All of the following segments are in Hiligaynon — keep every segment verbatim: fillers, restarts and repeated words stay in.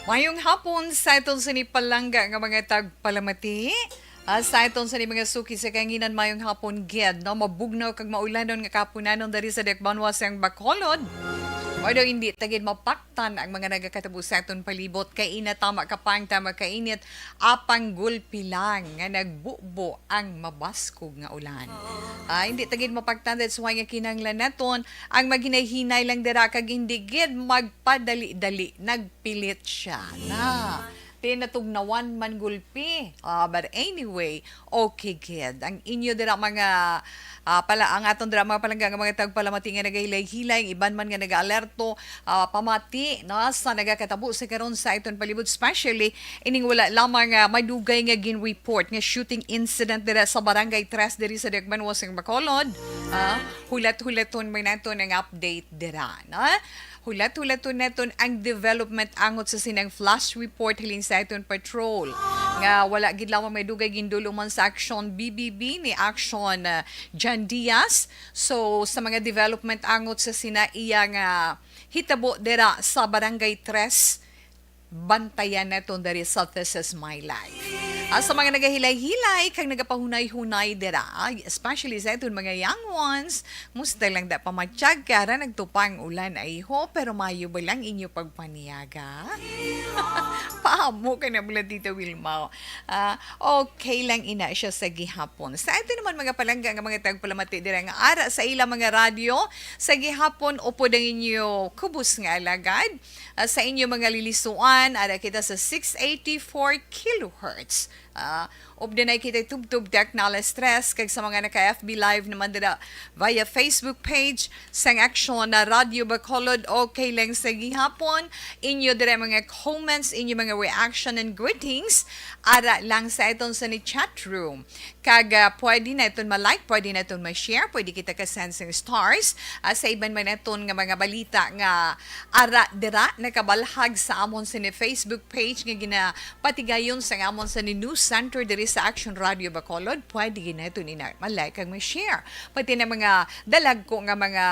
Mayong hapon sa aton sini palangga nga mga tagpalamati. Ah, sa aton sini mga suki sa kanginan, mayong hapon gid, no? Mabugnaw kag maulanon nga kahaponanon diri sa dakbanwa sang Bacolod. Although hindi ta gid mapaktan ang mga nagakatabo sa aton palibot, kay inatama ka pang tama kainit, apang gulpi lang nga nagbubo ang mabaskog nga ulan. Ah, hindi ta gid mapaktan, that's why nga kinahanglan naton ang maghinay-hinay lang dira kag hindi gid magpadali-dali, nagpilit siya na. Tinatugnawan man gulpi. Ah, but anyway, okay gid. Ang inyo dira mga, ah, pala, ang aton dira mga palangga nga mga tagpalamati nga nagahilay-hilay, ang iban man nga nag-aalerto, ah, pamati, no, sa nagakatabo sa karon sa aton palibot, especially ining wala lamang, ah, madugay nga gin-report nga shooting incident dira sa Barangay Tres diri sa Dagbanwa sang Bacolod. Ah, hulat-hulaton man naton ang update dira, no? Hulat-hulaton naton ang development angot sa sinang flash report halin sa aton patrol nga wala gid lamang may dugay gindul-ong man sa Aksyon B B B ni Aksyon, ah, Jan Diaz. So, sa mga development angot sa sina iya nga hitabo dira sa Barangay Tres, bantayan naton diri sa This Is My Life. Ah, sa mga nagahilay-hilay kag nagapahunay-hunay dira, especially sa aton mga young ones, musta lang da pamatyag kara nagtupang ulan ay ho, pero mayo ba lang inyo pagpaniyaga? Paamo ka na bala, Tita Wilma. Ah, okay lang ina siya sa gihapon. Sa ato naman mga palangga nga mga tagpalamati dira nga ara sa ilang mga radyo, sa gihapon upod ang inyo kubos nga alagad. Ah, sa inyo mga lilisuan, ara kita sa six eighty-four kilohertz. Ah, updanay kita tubtob technology stress, kag sa mga naka F B Live naman dira via Facebook page sang Aksyon na Radyo Bacolod, okay lang sa gihapon. Inyo dira mga comments, inyo mga reaction and greetings, ara lang sa aton sa ni chat room. Kag, ah, pwede naton ma-like, pwede naton ma-share, pwede kita ka-send sang stars. Ah, sa iban man naton nga mga balita nga ara dira nakabalhag sa amon sa ni Facebook page nga ginapatigayon sa amon sa ni News Center diri sa Action Radio Bacolod, pwede gid naton ina ma-like kag ma-share. Pati na mga dalagko nga mga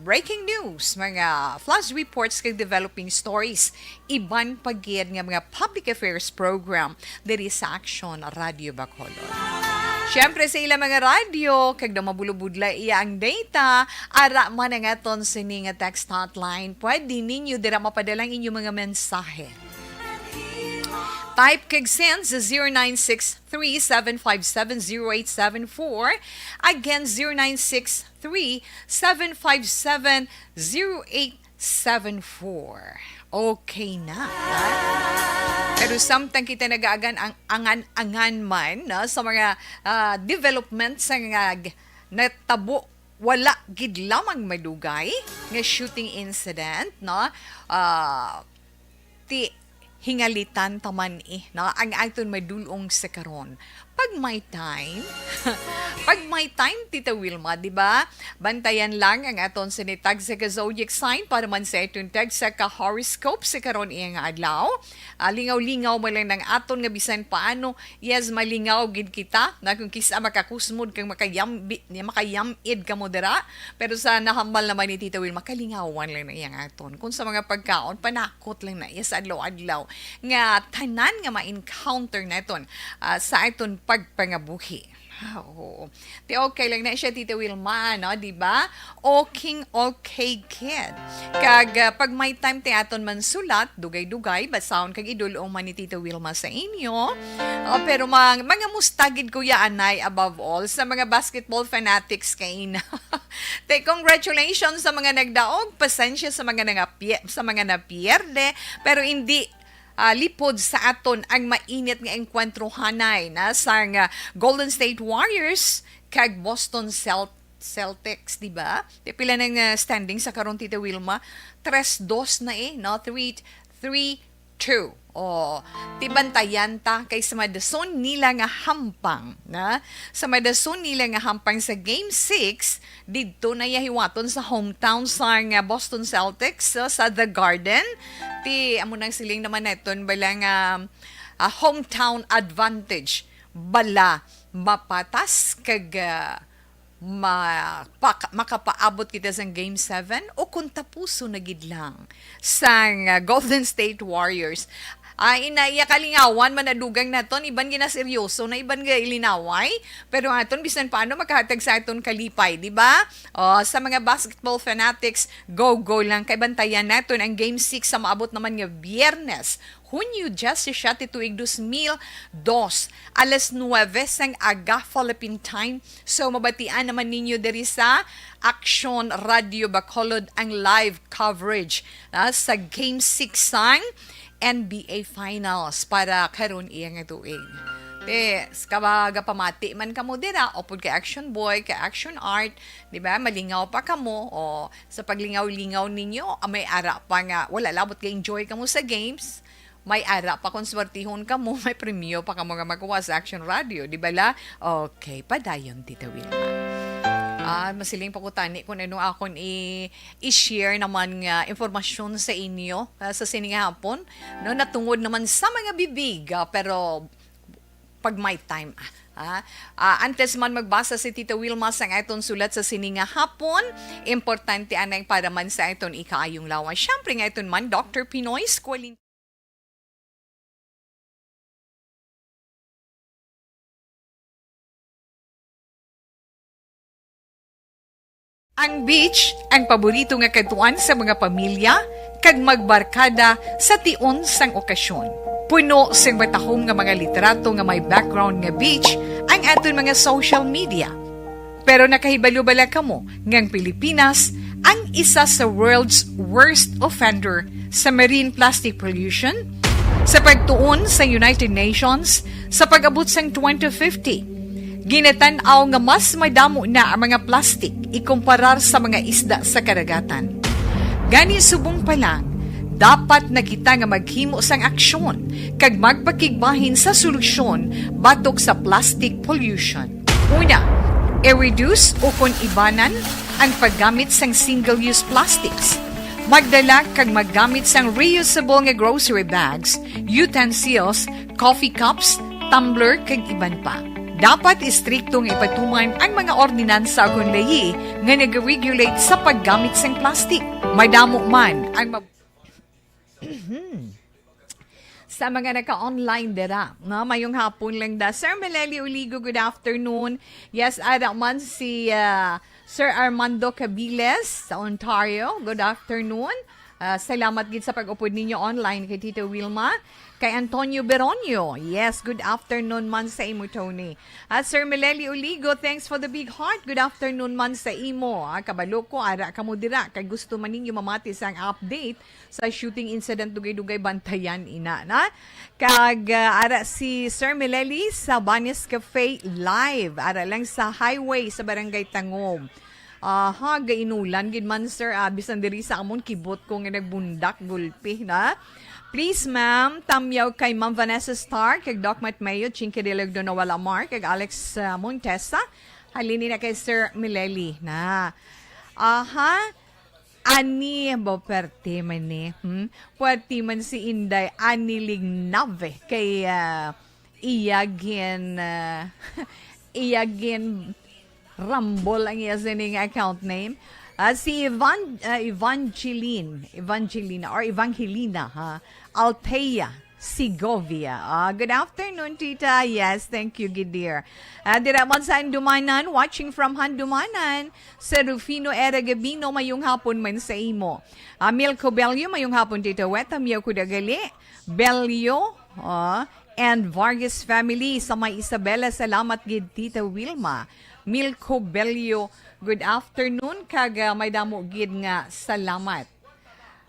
breaking news, mga flash reports kag developing stories. Iban pa gid nga mga public affairs program diri sa Action Radio Bacolod. Siyempre sa ilang mga radyo, kag daw mabulubudla iya ang data, ara man ang aton sini nga text hotline. Pwede ninyo dira mapadala ang inyong mga mensahe. Type kag send sa zero nine six three, seven five seven, zero eight seven four. Again, zero nine six three, seven five seven, zero eight seven four. Okay na, ha? Pero samtang kita nagaagan ang angan-angan man, no, sa mga, ah, development sa nga g-, natabo, wala gid lamang madugay nga shooting incident, no? Ah, ti hingalitan ta man, eh, no? Ang aton madulong sa karon. Pag may time, pag may time, Tita Wilma, di ba? Bantayan lang ang aton sinitag sa ka zodiac sign para man sa aton tag sa ka horoscope sa karon iya nga adlaw. Ah, lingaw-lingaw mo lang ng aton nga bisan paano, yes, malingaw gid kita na kung kisa makakusmod kang makayambi, niya makayamid ka mo dira. Pero sa nahambal naman ni Tita Wilma, kalingawan lang na iyang aton. Kung sa mga pagkaon, panakot lang na iya sa adlaw-adlaw nga tanan nga ma-encounter naton, ah, sa aton pagpangabuhi. Ah, oo. Ti okay lang na siya, Tita Wilma, no? Di ba? Okay, okay, kid. Kag, ah, pag may time ti aton man sulat, dugay-dugay, basahon kag idulong man ni Tita Wilma sa inyo. Ah, pero mga, mga mustagid, Kuya Anay, above all, sa mga basketball fanatics kay ina. Te, congratulations sa mga nagdaog, pasensya sa mga nangapye-, sa mga napierde, pero hindi, ah, lipod sa aton ang mainit nga engkwentro hanay na sang, ah, Golden State Warriors kag Boston Celt-, Celtics, di ba? Te, pila nang, ah, standing sa karon, Tita Wilma? Tres dos na, eh, no? Three, three, two. Oh, ti bantayan ta kay sa madason nila nga hampang, na? Sa madason nila nga hampang sa Game six, didto na iya hiwaton sa hometown sang, ah, Boston Celtics, ah, sa The Garden. Ti amo nang siling naman naton bala nga, ah, hometown advantage. Bala mapatas kag, ah, ma-, paka-, makapaabot kita sang Game seven o kung tapuso na gid lang sang, ah, Golden State Warriors. Ah, ina iya kalingawan, manadugang naton, iban ginaseryoso na, iban nga ilinaway. Pero aton, bisan paano, makahatag sa aton kalipay, di ba? O, sa mga basketball fanatics, go, go lang. Kay bantayan naton ang Game six sa maabot naman nga Biyernes, Hunyo diyasisiete tuig dos mil dos, alas nuwebe sang aga Philippine time. So, mabatian naman ninyo diri sa Aksyon Radio Bacolod ang live coverage, ah, sa Game six sang N B A Finals para karon iya nga tuig. Te, s-, kabaga pamati man kamo dira, upod kay Action Boy, kay Action Art, di ba? Malingaw pa kamo, o sa paglingaw-lingaw ninyo, ah, may ara pa nga, wala labot ga-enjoy kamo sa games, may ara pa kung swertihon kamo, may premyo pa kamo nga makuha sa Action Radio, di ba la? Okay, padayon, Tita Wilma. Ah, masiling pa ko tani kung ano akon i-, i-share naman nga impormasyon sa inyo, ah, sa sini nga hapon. No, natungod naman sa mga bibig, ah, pero pag may time, ah, ah, ah, antes man magbasa si Tita Wilma sang aton sulat sa sini nga hapon, importante anay para man sa aton ikaayong lawas. Siyempre nga aton man, Doctor Pinoy Squalin. Ang beach, ang paborito nga kadtuan sa mga pamilya kag magbarkada sa tion sang okasyon. Puno sing matahom nga mga litrato nga may background nga beach ang aton mga social media. Pero nakahibalo bala kamo nga ang Pilipinas ang isa sa world's worst offender sa marine plastic pollution? Sa pagtuon sa United Nations, sa pag-abot sang twenty fifty, ginatan-aw nga mas madamo na ang mga plastik ikumparar sa mga isda sa kadagatan. Gani, subong pa lang, dapat na kita nga maghimo sang aksyon kag magpakigbahin sa solusyon batok sa plastic pollution. Una, i-reduce o kon ibanan ang paggamit sang single-use plastics. Magdala kag maggamit sang reusable nga grocery bags, utensils, coffee cups, tumbler, kag iban pa. Dapat istrikto nga ipatuman ang mga ordinansa kon layi nga nag-regulate sa paggamit sang plastic. Madamo man ang mab- Sa mga naka-online dira, no? Mayong hapon lang da. Sir Meleli Uligo, good afternoon. Yes, ara man si, ah, Sir Armando Cabiles sa Ontario. Good afternoon. Ah, salamat gid sa pag-upod ninyo online kay Tito Wilma. Kay Antonio Beronio, yes, good afternoon man sa imo, Tony. At Sir Meleli Uligo, thanks for the big heart. Good afternoon man sa imo. Ah, kabalo ko, ara kamo dira kay gusto man ninyo mamati sang update sa shooting incident, dugay-dugay bantayan ina na. Kag, ah, ara si Sir Meleli sa Banis Cafe Live. Ara lang sa highway sa Barangay Tangom. Aha, gainulan gid man, sir, ah, bisan diri sa amon, kibot ko nga nagbundak gulpi na. Please, ma'am, tamyaw kay Ma'am Vanessa Star, kag Doc Matt Mayo, Chinky Delagdo, Noel Amar, kag Alex, ah, Montesa. Halini na kay Sir Mileli na. Aha. Ani, bo, perte man ni. Hmm? Pwerte man si Inday Ani Lignave kay, ah, iya gin, ah, iya gin rambol ang iya sining account name. Ah, si Evan-, ah, Evangeline, Evangelina or Evangelina, ha? Althea Segovia. Ah, good afternoon, Tita. Yes, thank you, gid dear. Ah, dira man sa Handumanan, watching from Handumanan. Sir Rufino Era Gabino, mayong hapon man sa imo. Ah, Milko Bello, mayong hapon, Tita Wet. Tamyaw ko dagali. Bello, ah, and Vargas family sa may Isabela. Salamat gid, Tita Wilma. Milko Bello, good afternoon. Kag, ah, may damo gid nga salamat.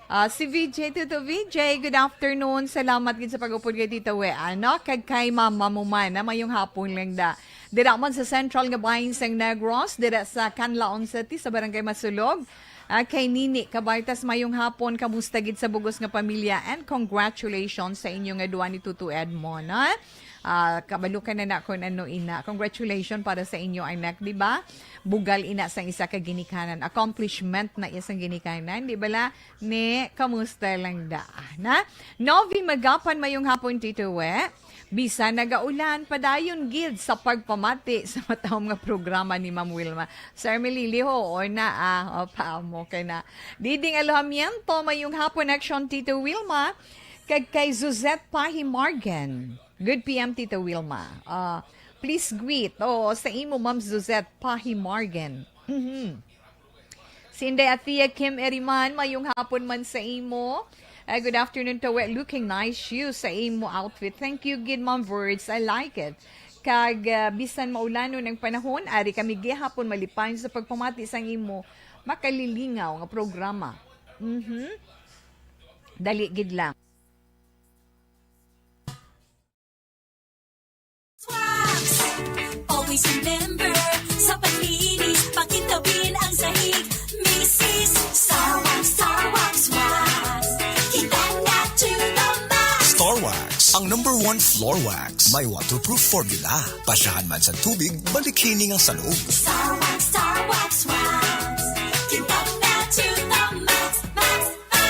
Ah, si V J, Tito V J, good afternoon. Salamat gid sa pag-upod kay Tita We, ano? Kag kay Mama mo man, na mayong hapon lang da. Dira man sa Central nga bahin sang Negros, dira sa Canlaon City, sa Barangay Masulog. Ah, kay Nini Cabartas, mayong hapon. Kamusta gid sa bugos nga pamilya? And congratulations sa inyo nga duwa ni Tuto Edmond, ha? Ah, kabalo ka na na kung ano ina. Congratulations para sa inyo, anak, di ba? Bugal ina sang isa ka ginikanan. Accomplishment na iya sang ginikanan, di ba la? Ni, kamusta lang da, na? Novi Magapan, mayong hapon, Tito We. Bisan nagaulan, padayon gid sa pagpamati sa matahom nga programa ni Ma'am Wilma. Sir Melilio, oo na, ah, o, paamo ka na. Diding Alojamiento, mayong hapon, Action Tito Wilma, kag kay Suzette Pahi Morgan. Good P M, Tito Wilma. Ah, please greet, oo, sa imo, Ma'am Suzette Pahi Morgan. Mhm. Si Inday Athea Kim Eriman, mayong hapon man sa imo. Ah, good afternoon to, looking nice shoes sa imo outfit. Thank you gid, Ma'am Verds. I like it. Kag, ah, bisan maulanon ang panahon, ari kami gihapon malipay sa pagpamati sang imo makalilingaw nga programa. Mhm. Dali gid lang. Always remember, sa panlinis, pakintabin ang sahig. Misis, Star Wax, Star Wax, Wax. Kita na to the max. Star Wax, ang number one floor wax. May waterproof formula. Pasyahan man sa tubig, balik hining ang sa loob. Star Wax, Star Wax, Wax. Kita na to the max, max.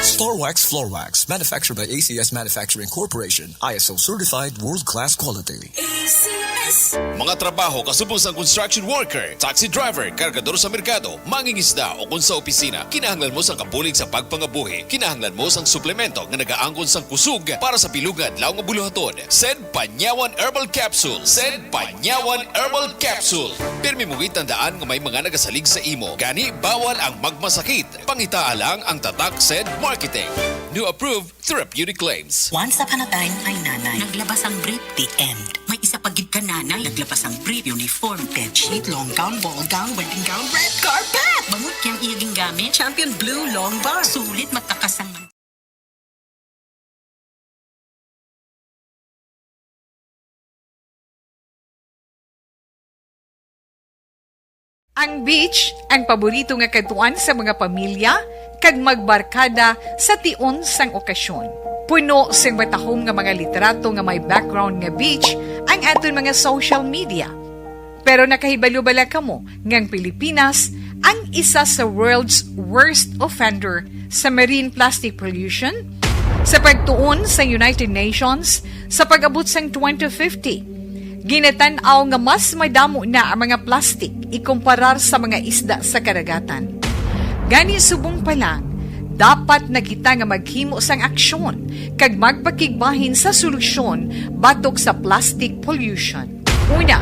Star Wax Floor Wax, manufactured by A C S Manufacturing Corporation, I S O certified, world-class quality. A C S. Mga trabaho kasubong sang construction worker, taxi driver, kargador sa merkado, mangingisda, o kon sa opisina, kinahanglan mo sang kabulig sa pagpangabuhi. Kinahanglan mo sang suplemento nga nagaangkon sang kusog para sa pilog nga adlaw nga buluhaton. Sed Panyawan Herbal Capsule. Sed Panyawan Herbal Capsule. Pirmi mo gid tandaan nga may mga nagasalig sa imo. Gani, bawal ang magmasakit. Pangitaa lang ang tatak Sed Marketing. New approved therapeutic claims. Once upon a time, may nanay. Naglabas ang brief, the end. May isa pa gid ka nanay. Naglabas ang brief, uniform, bedsheet, long gown, ball gown, wedding gown, red carpet! Bangod kay ang iya gingamit, Champion Blue Long Bar. Sulit matakas ang man- Ang beach, ang paborito nga kadtuan sa mga pamilya kag magbarkada sa tion sang okasyon. Puno sing matahom nga mga litrato nga may background nga beach ang aton mga social media. Pero nakahibalo bala kamo nga ang Pilipinas ang isa sa world's worst offender sa marine plastic pollution? Sa pagtuon sa United Nations, sa pag-abot sang twenty fifty, ginatan-aw nga mas madamo na ang mga plastik ikumparar sa mga isda sa kadagatan. Gani, subong pa lang, dapat na kita nga maghimo sang aksyon kag magpakigbahin sa solusyon batok sa plastic pollution. Una,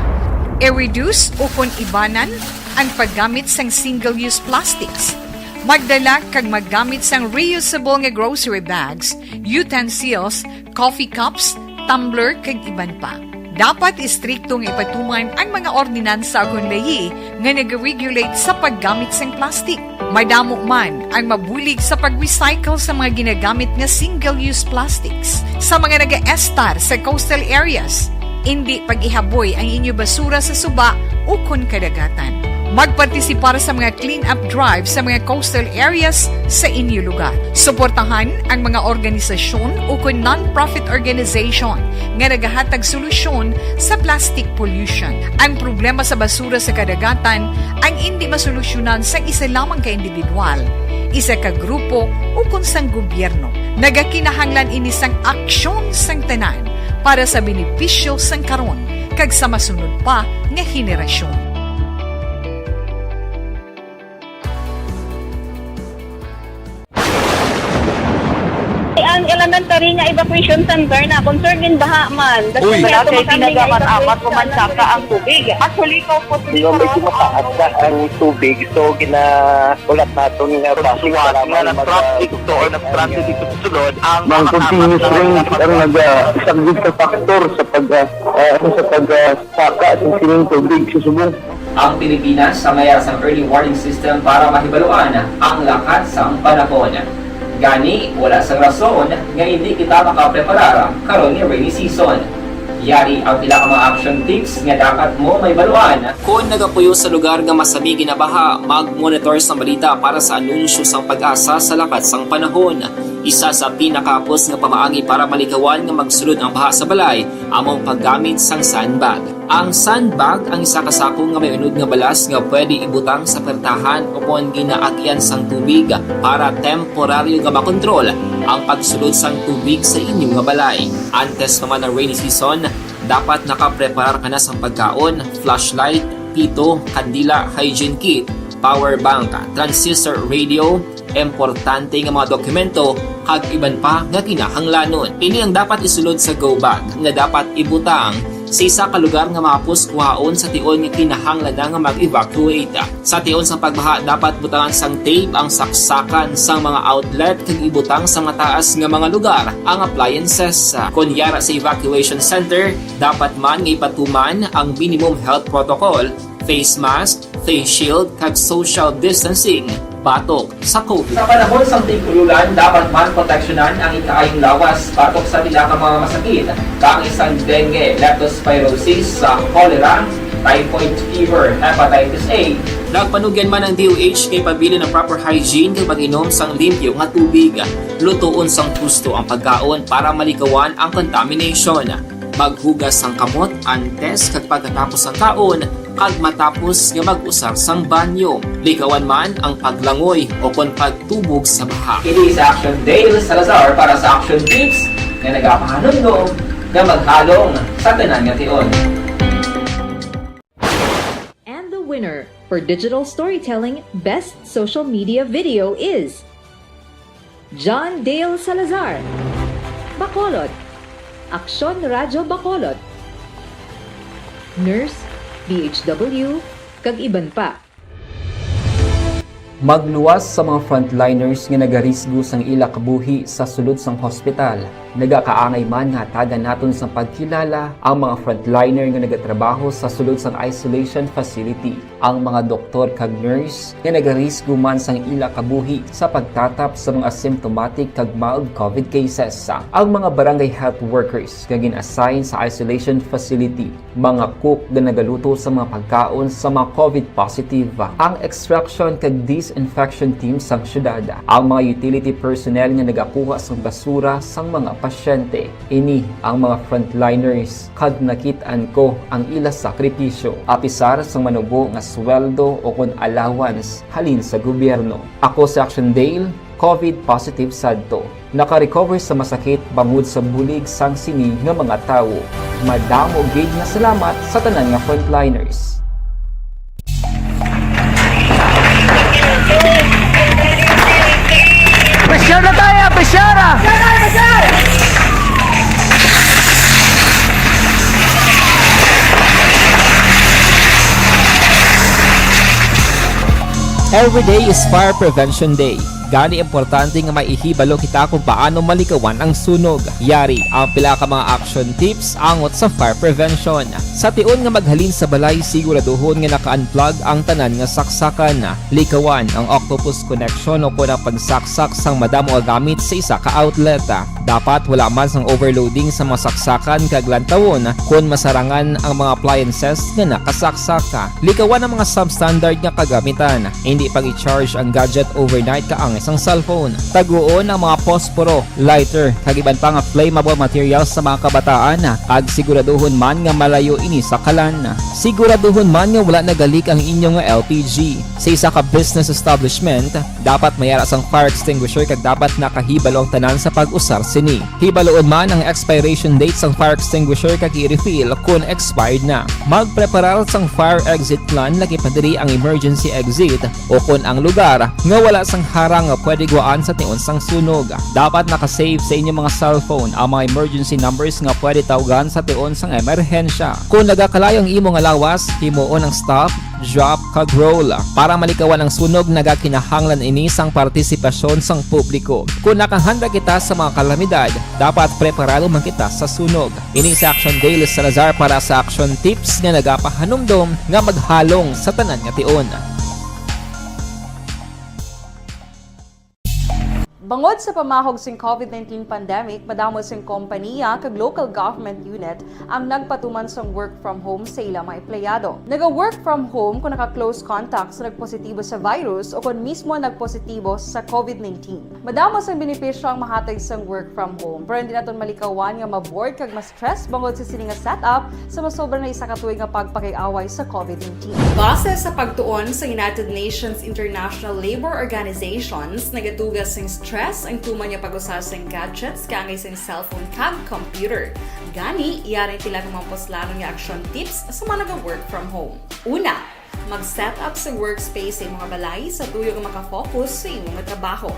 i-reduce ukon ibanan ang paggamit sang single-use plastics. Magdala kag maggamit sang reusable nga grocery bags, utensils, coffee cups, tumbler, kag iban pa. Dapat istrikto nga ipatuman ang mga ordinansa ukon layi nga nag-regulate sa paggamit sang plastic. Madamo man ang mabulig sa pag-recycle sa mga ginagamit nga single-use plastics. Sa mga nagaestar sa coastal areas, indi pag-ihaboy ang inyo basura sa suba ukon kadagatan. Magpartisipar sa mga clean-up drive sa mga coastal areas sa inyo lugar. Suportahan ang mga organisasyon ukon non-profit organization nga nagahatag solusyon sa plastic pollution. Ang problema sa basura sa kadagatan ang indi masolusyonan sang isa lamang ka individual, isa ka grupo, ukon sang gobyerno. Nagakinahanglan ini sang aksyon sang tanan para sa benepisyo sang karon kag sa masunod pa nga henerasyon. Ang elementary nga evacuation center na concerned in baha man. Uy, wala kay pinagamat-amat, umansaka ang tubig. Actually, ko po, medyo mataas na ang tubig. So, gina-, ulat naton nga basi nga nag-traffic to or nag-transit dito sa sulod ang mga continuous rain ang nag-, ah, isang big factor sa pag, ah, ah, sa pag, ah, saka sa sining tubig sa subong. Ang Pilipinas ang may ara sang early warning system para mahibaluan ang lakat sang panahon. Gani, wala sang rason nga indi kita makapreparar karon nga rainy season. Yari ang pila ka mga action tips nga dapat mo mahibaluan. Kon nagapuyo sa lugar nga masami ginabaha, mag-monitor sang balita para sa anunsyo sang PAGASA sa lakat sang panahon. Isa sa pinakahapos nga pamaagi para malikawan nga magsulod ang baha sa balay amo ang paggamit sang sandbag. Ang sandbag ang isa ka sako nga may unod nga balas nga pwede ibutang sa pertahan ukon ginaagian sang tubig para temporaryo nga makontrol ang pagsulod sang tubig sa inyo nga balay. Antes pa man ang rainy season, Dapat nakapreparar ka na sang pagkaon, flashlight, pito, kandila, hygiene kit, power bank, transistor radio, importante nga mga dokumento, kag iban pa nga kinahanglanon. Ini ang dapat isulod sa go bag nga dapat ibutang sa isa ka lugar nga mahapos kuhaon sa tion nga kinahanglan na nga mag-evacuate. Sa tion sang pagbaha, dapat butangan sang tape ang saksakan sang mga outlet kag ibutang sa mataas nga mga lugar ang appliances. Kon yara sa evacuation center, dapat man nga ipatuman ang minimum health protocol, face mask, face shield, kag social distancing batok sa COVID. Sa panahon sang tig-ululan, dapat man proteksyonan ang ikaayong lawas batok sa pila ka mga masakit, kaangay sang dengue, leptospirosis, sa cholera, typhoid fever, hepatitis A. Nagpanugyan man ang D O H kay pabilin ang proper hygiene kag pag-inom sang limpyo nga tubig. Lutoon sang husto ang pagkaon para malikawan ang contamination. Maghugas sang kamot antes kag pagkatapos sang kaon kag matapos nga mag-usar sang banyo. Likawan man ang paglangoy o kon pagtubog sa baha. Ini sa Action Dale Salazar para sa Action Tips nga nagapahanumdom nga maghalong sa tanan nga tion. And the winner for Digital Storytelling Best Social Media Video is John Dale Salazar, Bacolod, Aksyon Radyo Bacolod, Nurse, D H W, kag iban pa. Magluwas sa mga frontliners nga nagarisgo sang ila kabuhi sa sulod sang hospital. Nagakaangay man nga hatagan naton sang pagkilala ang mga frontliner nga nagatrabaho sa sulod sang isolation facility, ang mga doktor kag nurse nga nagarisgo man sang ila kabuhi sa pagtatap sa mga asymptomatic kag mild COVID cases, ang mga barangay health workers nga gin-assign sa isolation facility, mga cook nga nagaluto sa mga pagkaon sa mga COVID positive, ang extraction kag disinfection team sang syudad, ang mga utility personnel nga nagakuha sang basura sang mga pasyente. Ini ang mga frontliners kag nakit-an ko ang ila sakripisyo, apisar sang manubo nga sweldo o kon allowance halin sa gobyerno. Ako si Action Dale, COVID positive sadto. Naka-recover sa masakit bangod sa bulig sang sini nga mga tawo. Madamo gid nga salamat sa tanan nga frontliners. Pressure na tayo! Pressure! Every day is Fire Prevention Day. Gani importante nga may ihibalo kita kung paano malikawan ang sunog. Yari ang pila ka mga action tips angot sa fire prevention. Sa tion nga maghalin sa balay, siguraduhon nga naka-unplug ang tanan nga saksakan. Likawan ang octopus connection o kon ang pagsaksak sang madamo nga gamit sa isa ka outlet. Dapat wala man sang overloading sa mga saksakan kag lantawon kon masarangan ang mga appliances nga nakasaksak. Likawan ang mga substandard nga kagamitan. Indi pag-i-charge ang gadget overnight kaangay sang cellphone. Taguon ang mga posporo, lighter, kag iban pa nga flammable materials sa mga kabataan, kag siguraduhon man nga malayo ini sa kalan. Siguraduhon man nga wala nagalik ang inyo nga L P G. Sa isa ka business establishment, dapat may ara sang fire extinguisher kag dapat nakahibalo ang tanan sa pag-usar sini. Hibaloon man ang expiration date sang fire extinguisher kag i-refill kon expired na. Magpreparar sang fire exit plan, lakip na diri ang emergency exit o kon ang lugar nga wala sang harang nga pwede guwaan sa tion sang sunog. Dapat naka-save sa inyo mga cellphone ang mga emergency numbers nga pwede tawgan sa tion sang emerhensya. Kon nagakalayo ang imo nga lawas, himuon ang stop, drop, kag roll. Para malikawan ang sunog, nagakinahanglan ini sang partisipasyon sang publiko. Kon nakahanda kita sa mga kalamidad, dapat preparado man kita sa sunog. Ini si Action Dale Salazar para sa Action Tips nga nagapahanumdom nga maghalong sa tanan nga tion. Bangod sa pamahog sing COVID nineteen pandemic, madamo sing kompaniya kag local government unit ang nagpatuman sang work from home sa ila mga empleyado. Naga-work from home kon naka-close contact sa nagpositibo sa virus o kon mismo nagpositibo sa COVID nineteen. Madamo sang benepisyo ang mahatag sang work from home, pero hindi naton malikawan nga ma-bored kag ma-stress bangod sa sini nga setup sa masobra na isa ka tuig nga pagpakig-away sa COVID nineteen. Base sa pagtuon sa United Nations International Labour Organizations, nagaduga sing stress Stress ang tuman nga pag-usar sang gadgets kaangay sang cellphone kag computer. Gani, yari ang pila ka mga puslanon nga action tips sa mga naga-work from home. Una, mag-set up sa workspace sa imong balay sa tuyo nga makafocus sa imong trabaho.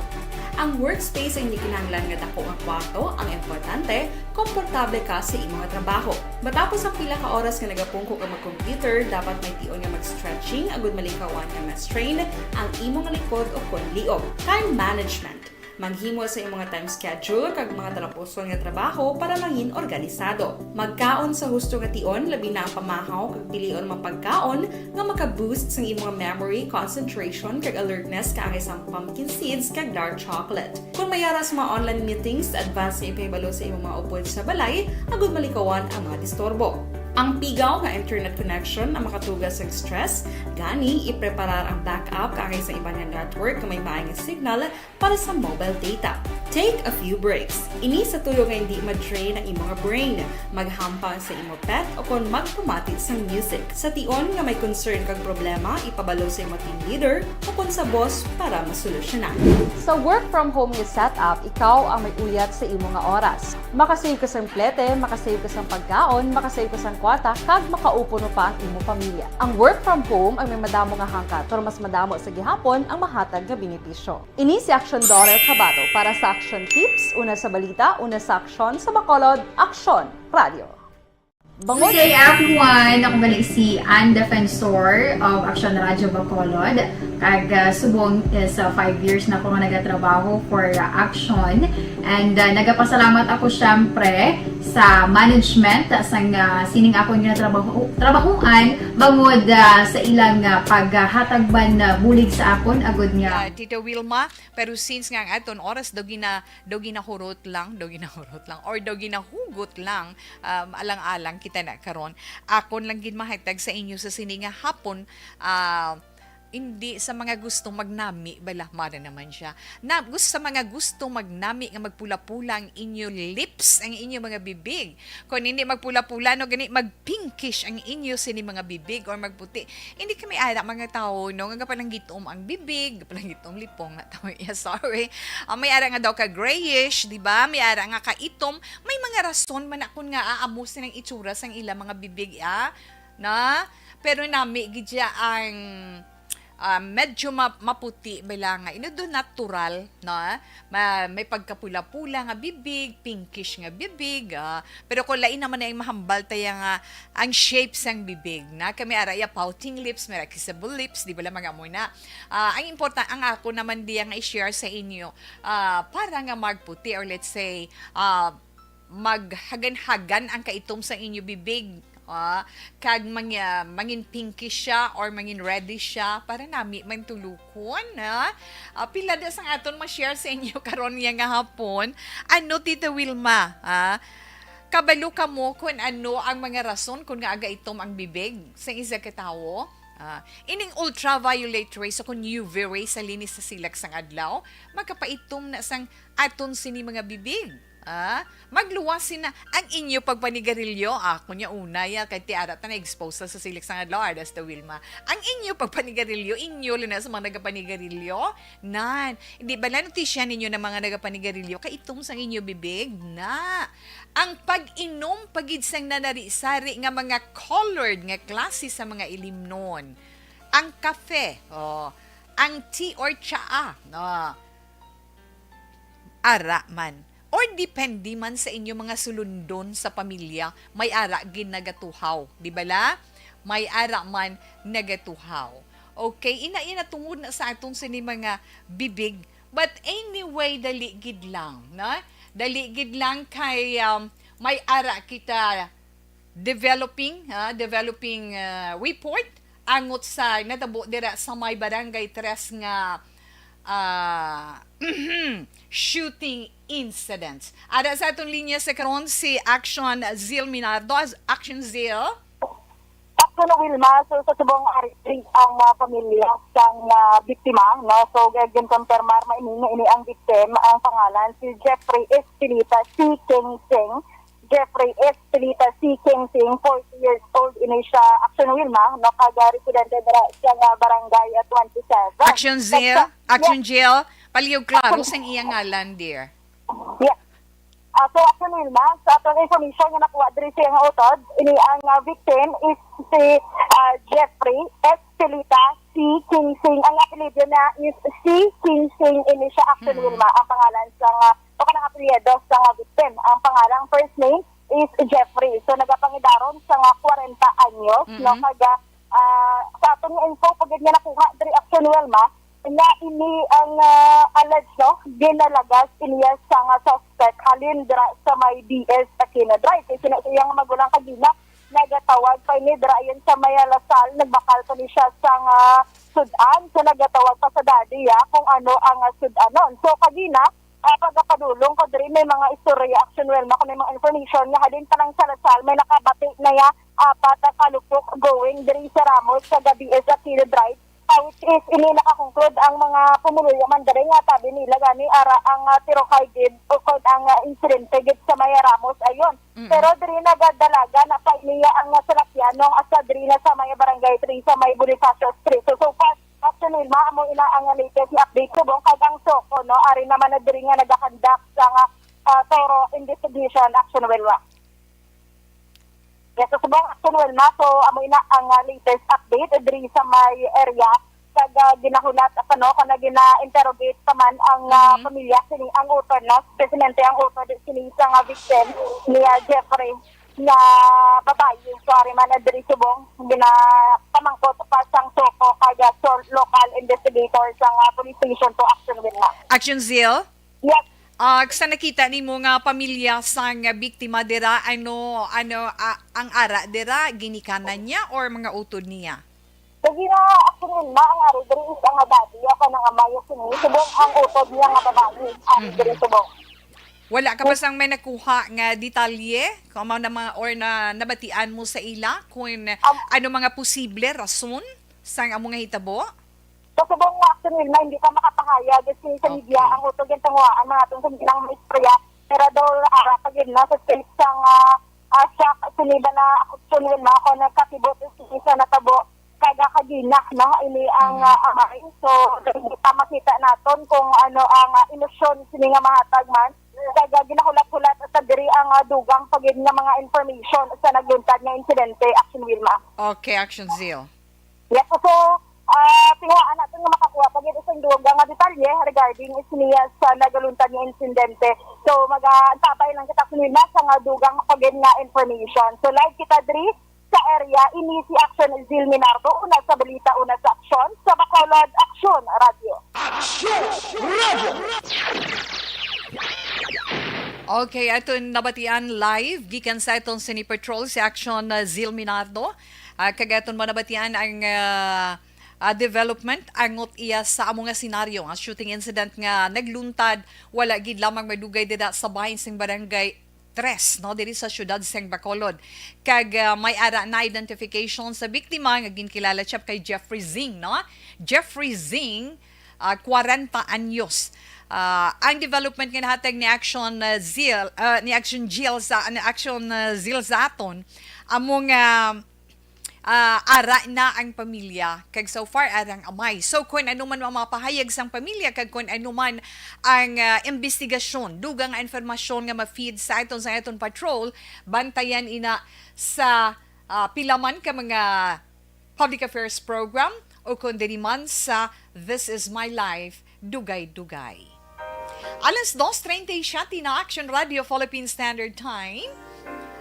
Ang workspace ang hindi kinahanglan nga dako nga kwarto, ang importante, komportable ka sa imong trabaho. Matapos ang pila ka oras nga nagapungko ka mag-computer, dapat may tion nga mag-stretching agud malikawan nga ma-strain ang imong likod o kon liog. Time management. Maghimo sa imong time schedule kag mga talapuson nga trabaho para mangin organisado. Magkaon sa husto nga tion, labi na ang pamahaw kag pilion mga pagkaon nga maka-boost sang imong memory, concentration, kag alertness kaangay sang pumpkin seeds kag dark chocolate. Kung may ara sa mga online meetings, advance nga ipahibalo sa imong mga upod sa balay agud malikawan ang mga disturbo. Ang pigaw nga internet connection ang makatuga sa stress, gani ipreparar ang backup kaangay sa iban nga network nga may maay nga signal para sa mobile data. Take a few breaks. Ini sa tuyo nga hindi ma-drain ang imong brain. Maghampang sa imo pet o kon magpamati sang music. Sa tion nga may concern kag problema, ipabalo sa imo team leader o kon sa boss para masolusyonan. Sa work from home nga setup, ikaw ang may uyat sa imo nga oras. Makasave ka sang plete, makasave ka sang pagkaon, makasave ka sang kwarta, kag makaupod pa ang imo pamilya. Ang work from home ang may madamo nga hangkat, pero mas madamo sa gihapon ang mahatag nga benepisyo. Ini si Action Dorel Cabato para sa Action Tips, una sa balita, una sa aksyon, sa Bacolod, Aksyon Radio. Bangod Good day, everyone! Ako balik si Ann Defensor of Action Radio Bacolod. Kag, ah, subong is, ah, five years na ako nga nagatrabaho for, ah, Action. And, ah, nagapasalamat ako, syempre, sa management, ah, sang, ah, sining akon nga trabaho, trabahuan, bangod, ah, sa ilang, ah, paghatag man, ah, bulig sa akon, agud nga Ah, Tita Wilma, pero since nga ang aton oras daw gina-, daw ginahurot lang, daw ginahurot lang, or daw ginahugot lang, um, alang-alang kita na karon. Akon lang gid mahatag sa inyo sa sini nga hapon, ah, hindi sa mga gusto magnami, bala, mara naman siya. Na, gus-, sa mga gusto magnami nga magpula-pula ang inyo lips, ang inyo mga bibig. Kung hindi magpula-pula, no, gani magpinkish ang inyo sini mga bibig or magputi. Hindi kami ara mga tao, no, nga gapalanggitom ang bibig, gapalanggitom lipong na tao. Yeah, sorry. Ah, may ara nga daw ka grayish, di ba? May ara nga kaitom. May mga rason man akon nga aamo sining itsura sang ila mga bibig, ah. Na? Pero nami gid siya ang, ah, medyo ma-, maputi bala nga. Ino do natural, no? Ma-, may pagkapula-pula nga bibig, pinkish nga bibig, ah. Pero kung lain naman na yung mahambal tayo nga ang shape sang bibig, na kami ara ya pouting lips, may ra kissable lips, di bala mga amo na. Ah, ang important, ang ako naman diya nga i-share sa inyo, ah, para nga magputi or let's say, ah, maghagan-hagan ang kaitom sa inyo bibig, ah, kag mang-, ah, mangin pinky siya or mangin reddish siya, para nami man tulukon, ah. Ah, pila da sang aton ma-share sa inyo karon niya nga hapon. Ano, Tita Wilma, ah? Kabalo kamo kung ano ang mga rason kung nga aga itom ang bibig sa isa ka tawo? Ah, ining ultraviolet rays o kung U V rays sa linis sa silak sang adlaw, magapaitom na sang aton sini mga bibig. Ah, magluwas sina ang inyo pagpanigarilyo. Ah, kunya una ya, kay ti ara ta na-expose sa silik sang adlaw, ardas ta Wilma. Ang inyo pagpanigarilyo, inyo lang na sa mga nagapanigarilyo. Nan, hindi ba lang notisya ninyo na mga nagapanigarilyo, kaitom sang inyo bibig? Na, ang pag-inom pagid sang nanari-sari nga mga colored nga klase sa mga ilimnon. Ang kafe, oh, ang tea or tsaa, no? Ara man. Or depende man sa inyo mga sulundon sa pamilya, may ara gid nagatuhaw, di bala? May ara man nagatuhaw. Okay, ina, ina, tungod na sa aton sini mga bibig. But anyway, dali gid lang, no? Dali gid lang kay, um, may ara kita developing, ah, developing, ah, report angot sa natabo dira sa may Barangay Tres nga, ah, shooting incidents. Ara sa aton linya sa karon si Action Zil Minardo. As-, Action Zil. Sakto na, Wilma. So, sa subong ari ang, ah, pamilya sang, ah, biktima, no? So, gin-confirmar man ini nga ini ang victim, ang pangalan si Jeffrey Espinita C. Kingsing. Jeffrey Espinita C. Kingsing, forty years old ini siya, Action Wilma, no, kag, ah, residente dira siya nga barangay, ah, twenty-seven. Action Zil, Action Zil, Palihog klaro sang iya ngalan, dear. Yeah. Ah, so, Action Wilma, sa atong information nga nakuha diri sa iyang utod, ini ang, ah, victim is si, ah, Jeffrey Estelita C. Kingsing. Ang apelyido na is C. Kingsing. Ini siya, Action Mm. Wilma, ang pangalan sa nga, o kanang apelyido sa nga victim. Ang pangalan, first name is Jeffrey. So, nagapangidaron sa nga kwarenta anyos, no? Mm-hmm. Kaga, ah, sa aton nga info, pagid nga nakuha diri, Action Wilma, nga ini ang, ah, alleged, no, ginalagas niya sa nga suspect halin dira sa may B S Aquino Drive. Kay sina sa iyang magulang kagina, nagatawag pa ini dira ayon sa may Lasal, nagbakal pa ni siya sa nga sud-an. So, nagatawag pa sa daddy, ah, kung ano ang, ah, sud-anon. So, kagina, ah, pagapadulong ko diri, may mga istorya, Action Wilma, kung may mga information nga halin pa lang sa Lasal, may nakabati na ya apat ka lupok going diri sa Ramos sa gabi sa Aquino Drive, ah, which is ini nakakonclude ang mga pumuluyo man diri nga tabi nila gani ara ang, ah, tiro kay gid o kon ang, ah, insidente gid sa may Ramos ayon. Mm-mm. Pero diri nagadalagan na pa niya ang, ah, salakyan nung asa diri na sa may barangay three sa may Bonifacio Street. So, so far, Action Wilma, amo ina ang latest nga update subong kag ang SOCO, no, ari naman na diri nga nagakandak sa nga, ah, thorough investigation, Action Wilma. Yes, so subong, Action Wilma, so amo ina ang, ah, latest update diri sa may area kag, ah, ginahulat pa, no, kana gina-interrogate pa man ang, ah, Mhm. pamilya sini ang utod, no, spesimente ang utod sini sa nga victim ni, ah, Jeffrey nga babayi. So, ari man na diri subong, ginapamangkot pa sang SOCO kag, ah, so, local investigator sa nga police station to, Action Wilma. Action Zil? Yes. Ah, sa nakita nimo nga pamilya sang biktima dira, ano, ano, ah, ang ara dira, ginikanan niya or mga utod niya? Sa gina-, Action Wilma, ang ari diri is ang daddy, ako nang amay, sini. Subong ang utod niya nga babayi, ari Mhm. diri subong. Wala ka pa sang may nakuha nga detalye? Kung ano na mga, or na nabatian mo sa ila, kung Am- ano mga posible rason sang amo nga hitabo? Sa subong nga, Action Wilma, hindi pa makapahayag kasi sa media Okay. ang utod yung tunguhaan mga atong sa ginang may istorya. Pero daw, ara pa gid na sa stage sang, ah, ah, shock, sini ba na, Action Wilma, ako nagkasibot sa natabo, kaga kagina, no? Ini ang, Mhm. ah, amay. So, hindi pa makita naton kung ano ang, ah, emosyon sini nga mahatag man. Kaga ginahulat-hulat sa diri ang, ah, dugang pa gid nga mga information sa nagluntad nga insidente, Action Wilma. Okay, Action Zil. Yes, so, ah, tinguhaan naton nga makakuha pa gid isang dugang nga detalye regarding is niya sa nagaluntad nga insidente. So, mag-aantabay lang kita, Action Wilma, sa nga dugang pa gid nga information. So, live kita diri sa area, ini si Action Zil Minardo, una sa balita, una sa aksyon, sa Bacolod Action Radio. Action Radio! Okay, aton nabatian live gikan sa aton Cine Patrol si Action, uh, Zil Minardo. Ah, kag aton man nabatian ang, ah, ah, development angot iya sa amo nga senaryo, ang shooting incident nga nagluntad, wala gid lamang madugay dida sa bahin sing barangay tres, no, diri sa siyudad sang Bacolod. Kag, ah, may ara na identification sa biktima nga ginkilala siya kay Jeffrey Zing, no? Jeffrey Zing, ah, kwarenta anyos. Ah, ang development nga nahatag ni Action, ah, Zil, ah, ni Action Jill sa, ni Action, ah, Zil sa aton, amo nga, ah, ara na ang pamilya, kag so far, ara ang amay. So, kung ano man ang mga pahayag sang pamilya, kag kung ano man ang, ah, imbestigasyon, dugang nga informasyon nga ma-feed sa aton, sa aton patrol, bantayan ina sa, ah, pila man ka mga public affairs program, o kung diri man sa This Is My Life, Dugay-Dugay. Alas dos treinta y siete na, Action Radio Philippine Standard Time.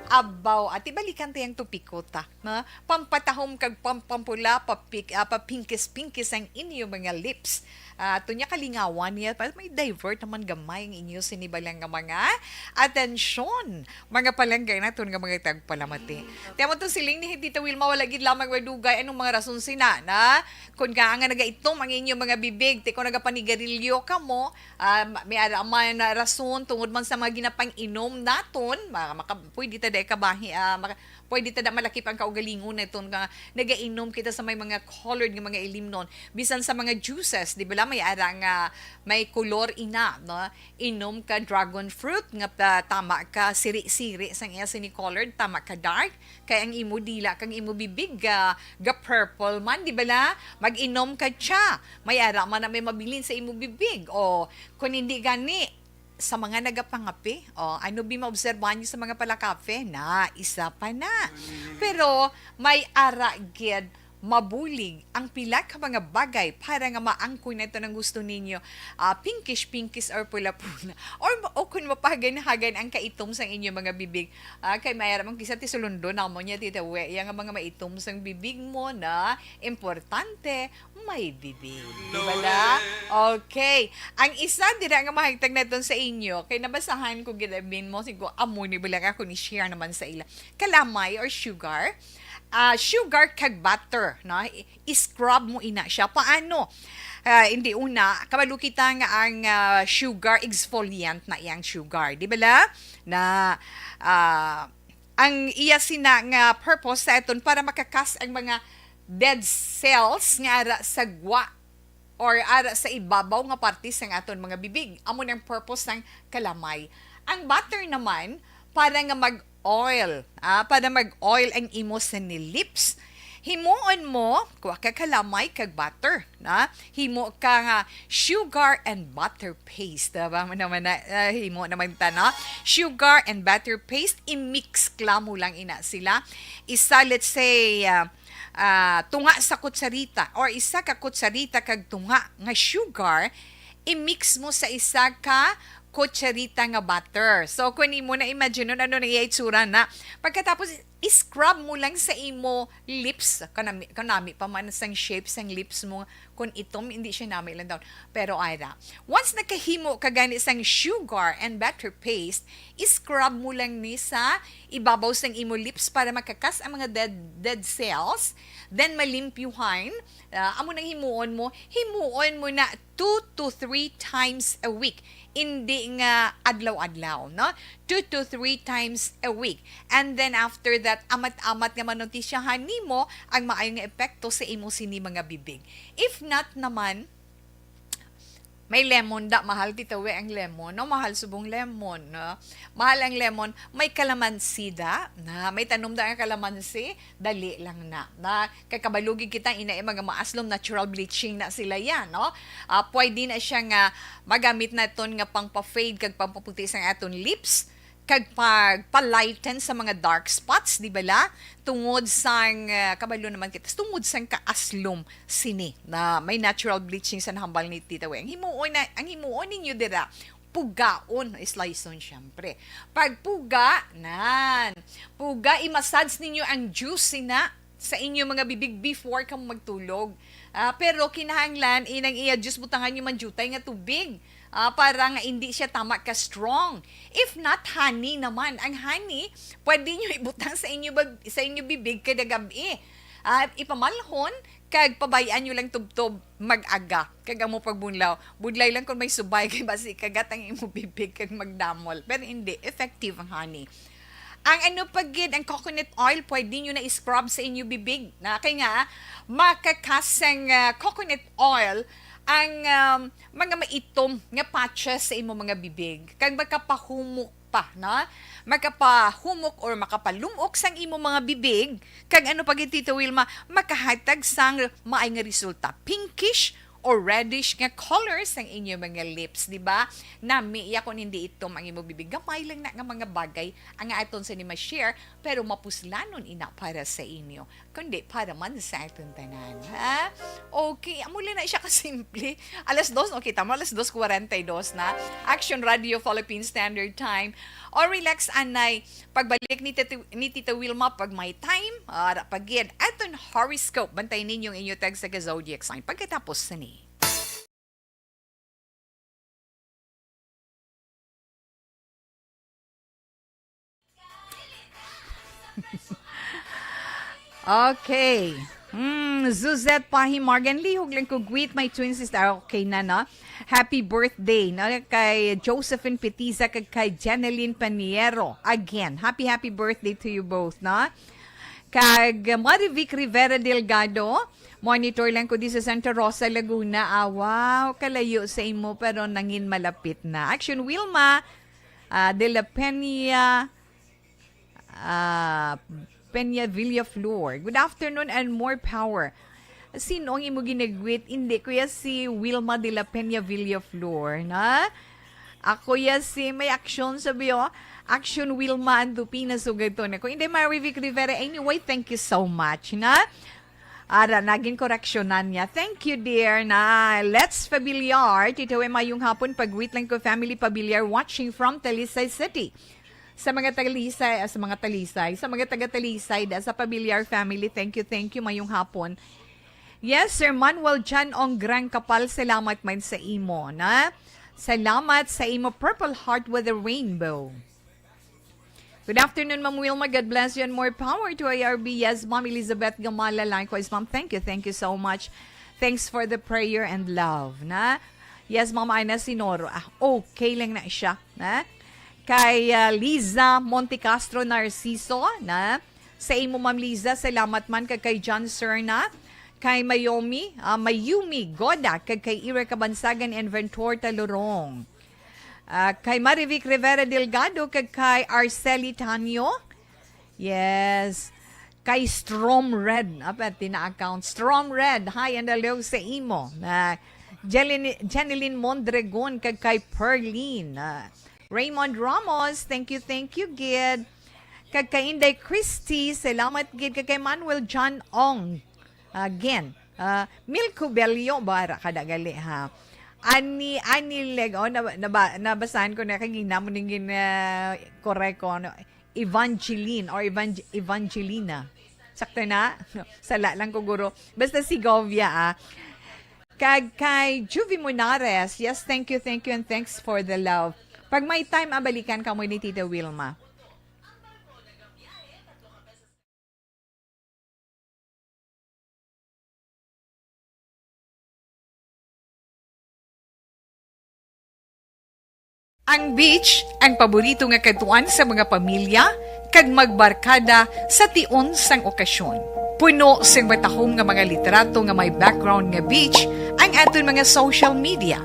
Abaw, ati balikan ta yung topiko ta, na pampatahom kag pampampula, papik-, ah, papinkis-pinkis ang inyo mga lips. Ah, ato niya kalingawan niya, pa-, may divert naman gamay ang inyo sinibalang nga mga atensyon, mga palangga naton nga mga tagpalamati. Tiyan mo to siling ni Tita Wilma, wala gid lamang madugay anong mga rason sina na kung nga nga nagaitom ang inyong mga bibig, ti kung nagapanigarilyo ka mo, ah, ma-, may ara man na rason tungod man sa mga ginapang-inom naton, ma-, maka-, pwede ta te, kabahi, ah, maka-, pwede ta na malakip ang kaugalingon naton nga nagainom kita sa may mga colored nga mga ilimnon. Bisan sa mga juices, di ba la, may ara nga may kolor ina, no? Inom ka dragon fruit nga pa-, tama ka siri-siri sang iya sini colored, tama ka dark, kay ang imo dila kag imo bibig ga, ga purple man, di ba la? Mag-inom ka tsa, may ara man na may mabilin sa imo bibig. O, kung hindi gani, sa mga nagapangape, o, ano bi maobserbahan niyo sa mga palakape? Na, isa pa na. Pero may ara gid mabulig ang pila ka mga bagay para nga maangkon naton ang gusto ninyo. Ah, pinkish-pinkish or pula-pula. Or, o kung mapahagan-hagan ang kaitom sang inyo mga bibig. Ah, kay may ara man kisa ti sulundo namo niya, Tita We, iya nga mga maitom sang bibig mo na importante, may bibig. Di ba na? Okay. Ang isa dira nga mahagtag naton sa inyo, kay nabasahan ko gid, I mean, mo, sigo, amo ni bala nga ako ni share naman sa ila. Kalamay or sugar. Ah, sugar kag butter, no? I-, i-scrub mo ina siya. Paano? Ah, hindi una, kabalo kita nga ang, ah, sugar, exfoliant na iyang sugar. Di ba la? Na, ah, ang iya sina nga purpose sa aton para makakas ang mga dead cells nga ara sa gwa or ara sa ibabaw nga parte sang aton mga bibig. Amo nang purpose sang kalamay. Ang butter naman, para nga mag-oil, ah, para mag-oil ang imo sa ni lips. Himuon mo, kuha ka kalamay kag butter, na? Himo ka nga sugar and butter paste. Diba? Mo naman na, ah, himo naman ta, no? Sugar and butter paste, i-mix klamo lang ina sila. Isa, let's say, ah, ah, tunga sa kutsarita or isa ka kutsarita kag tunga nga sugar, i-mix mo sa isa ka kutsarita nga butter. So, kung imo na imagine nun, ano na iya itsura na. Pagkatapos, i-scrub mo lang sa imo lips. Kanami, kanami pa man sang shape sang lips mo. Kung itom, hindi siya nami lang daw. Pero, ara, once nakahimo ka gani sang sugar and butter paste, i-scrub mo lang ni sa ibabaw sang imo lips para makakas ang mga dead, dead cells. Then, malimpyuhan. Ah, amo nang himuon mo. Himuon mo na two to three times a week. Hindi nga adlaw-adlaw, no? Two to three times a week. And then after that, amat-amat nga manotisyahan nimo ang maayo nga epekto sa imo sini mga bibig. If not naman, may lemon da, mahal, Tita We, ang lemon, no? Mahal subong lemon, no? Mahal ang lemon, may kalamansi da, na may tanom da nga kalamansi, dali lang na. Na, kay kabalo gid kita, ina, eh, mga maaslom, natural bleaching na sila yan, no? Ah, pwede na siya nga magamit naton nga pangpa-fade kag pangpaputi sang aton lips, kag pagpa-lighten sa mga dark spots, di ba la? Tungod sang, ah, kabalo naman kita, tungod sang kaaslom sini na may natural bleaching sa nahambal ni Tita We. Ang himuon na, ang himuon ninyo dira, pugaon, sliceon, syempre. Pagpuga, nan. Puga, i-massage ninyo ang juice na sa inyo mga bibig before ka magtulog. Ah, pero kinahanglan, inang iya juice, butangan nyo man jutay nga tubig. Ah, para nga hindi siya tama ka strong. If not, honey naman. Ang honey, pwede nyo ibutang sa inyo bab-, sa inyo bibig kada gabi. At ipamalhon, kag pabay-an nyo lang tubtob mag-aga. Kag amo pagbunlaw, budlay lang kung may subay, kay basi kagat ang imo bibig kag magdamol. Pero hindi, effective ang honey. Ang ano pa gid, ang coconut oil, pwede nyo na i-scrub sa inyo bibig. Na, kay nga, makakas sang, ah, coconut oil ang, um, mga maitom nga patches sa imo mga bibig. Kag makapahumok pa, na? Makapahumok or makapalumok sang imo mga bibig. Kag ano pa gid, Tita Wilma, makahatag sang maay nga resulta. Pinkish or reddish nga color sang inyo mga lips, di ba? Nami iya kung hindi itom ang imo bibig. Gamay lang na nga mga bagay ang aton sa ni ma-share, pero mapuslanon ina para sa inyo, kundi para man sa aton tanan, ha? Okay, amo lang na siya kasimple. Alas dos, okay, tama, alas dos kwarenta y dos na. Action Radio Philippine Standard Time. O relax, anay. Pagbalik ni Tito, ni Tita Wilma pag may time, ara pa gid. Aton horoscope, bantay ninyo ang inyo tag sa zodiac sign. Pagkatapos sa ni. Okay. Hmm, Suzette Pahi Morgan, lihog lang ko greet my twin sister. Ah, okay na, no? Happy birthday, no? Kay Josephine Pitiza kag kay Janeline Paniero. Again, happy, happy birthday to you both, no? Kag Marivic Rivera Delgado, monitor lang ko di sa Santa Rosa, Laguna. Ah, wow, kalayo sa imo, pero nangin malapit na. Action Wilma, ah, de la Peña, ah, Peña Villaflor. Good afternoon and more power. Sino ang imo ginagwit? Hindi, kuya, si Wilma de la Peña Villaflor, na? Ako ya si may aksyon, sabi, oh. Action Wilma Andupina, sugad to na ko. Hindi, Marivic Rivera. Anyway, thank you so much, na? Ara, naging koreksyonan niya. Thank you, dear, na. Let's Familiar. Tito, mayong hapon. Pag-greet lang ko, family Pabiliar, watching from Talisay City. Sa mga Talisay, ah, sa mga Talisay, sa mga taga Talisay, da, sa Pabiliar family, thank you, thank you, mayong hapon. Yes, Sir Manuel John Ong Gran Kapal, salamat man sa imo, na? Salamat sa imo, Purple Heart with a Rainbow. Good afternoon, Ma'am Wilma. God bless you and more power to I R B. Yes, Ma'am Elizabeth Gamala. Likewise, Ma'am. Thank you. Thank you so much. Thanks for the prayer and love, na? Yes, Ma'am Ana Sinoro. Ah, okay lang na siya, na? Kay, ah, Liza Montecastro Narciso, na? Sa imo, Ma'am Liza, salamat man kag kay John Serna, kay Mayomi, ah, Mayumi Goda, kag kay Ira Kabansagan and Ventor Talurong. Ah, kay Marivic Rivera Delgado, kag kay Arceli Tanyo. Yes. Kay Strom Red. Apa, tina account. Strom Red, hi and hello sa imo. Ah, Jelin-, Jeneline Mondregon, kag kay Perlin. Ah, Raymond Ramos, thank you, thank you, gid. Kag kay Inday Christy, salamat gid. Kag kay Manuel John Ong. Again, ah, Milko Bello, bara ka dagali, ha. Ani, Ani Leg, oh, naba-, naba-, nabasahan ko na kagina mo ning gin-, ah, correct ko, no? Evangeline or Evang-, Evangelina. Sakto na? Sala lang ko, guro. Basta Segovia, ah. Kag kay Juvie Munares, yes, thank you, thank you, and thanks for the love. Pag may time, ah, balikan ka mo ni Tita Wilma. Ang beach, ang paborito nga kadtuan sa mga pamilya kag magbarkada sa tion sang okasyon. Puno sing matahom nga mga litrato nga may background nga beach ang aton mga social media.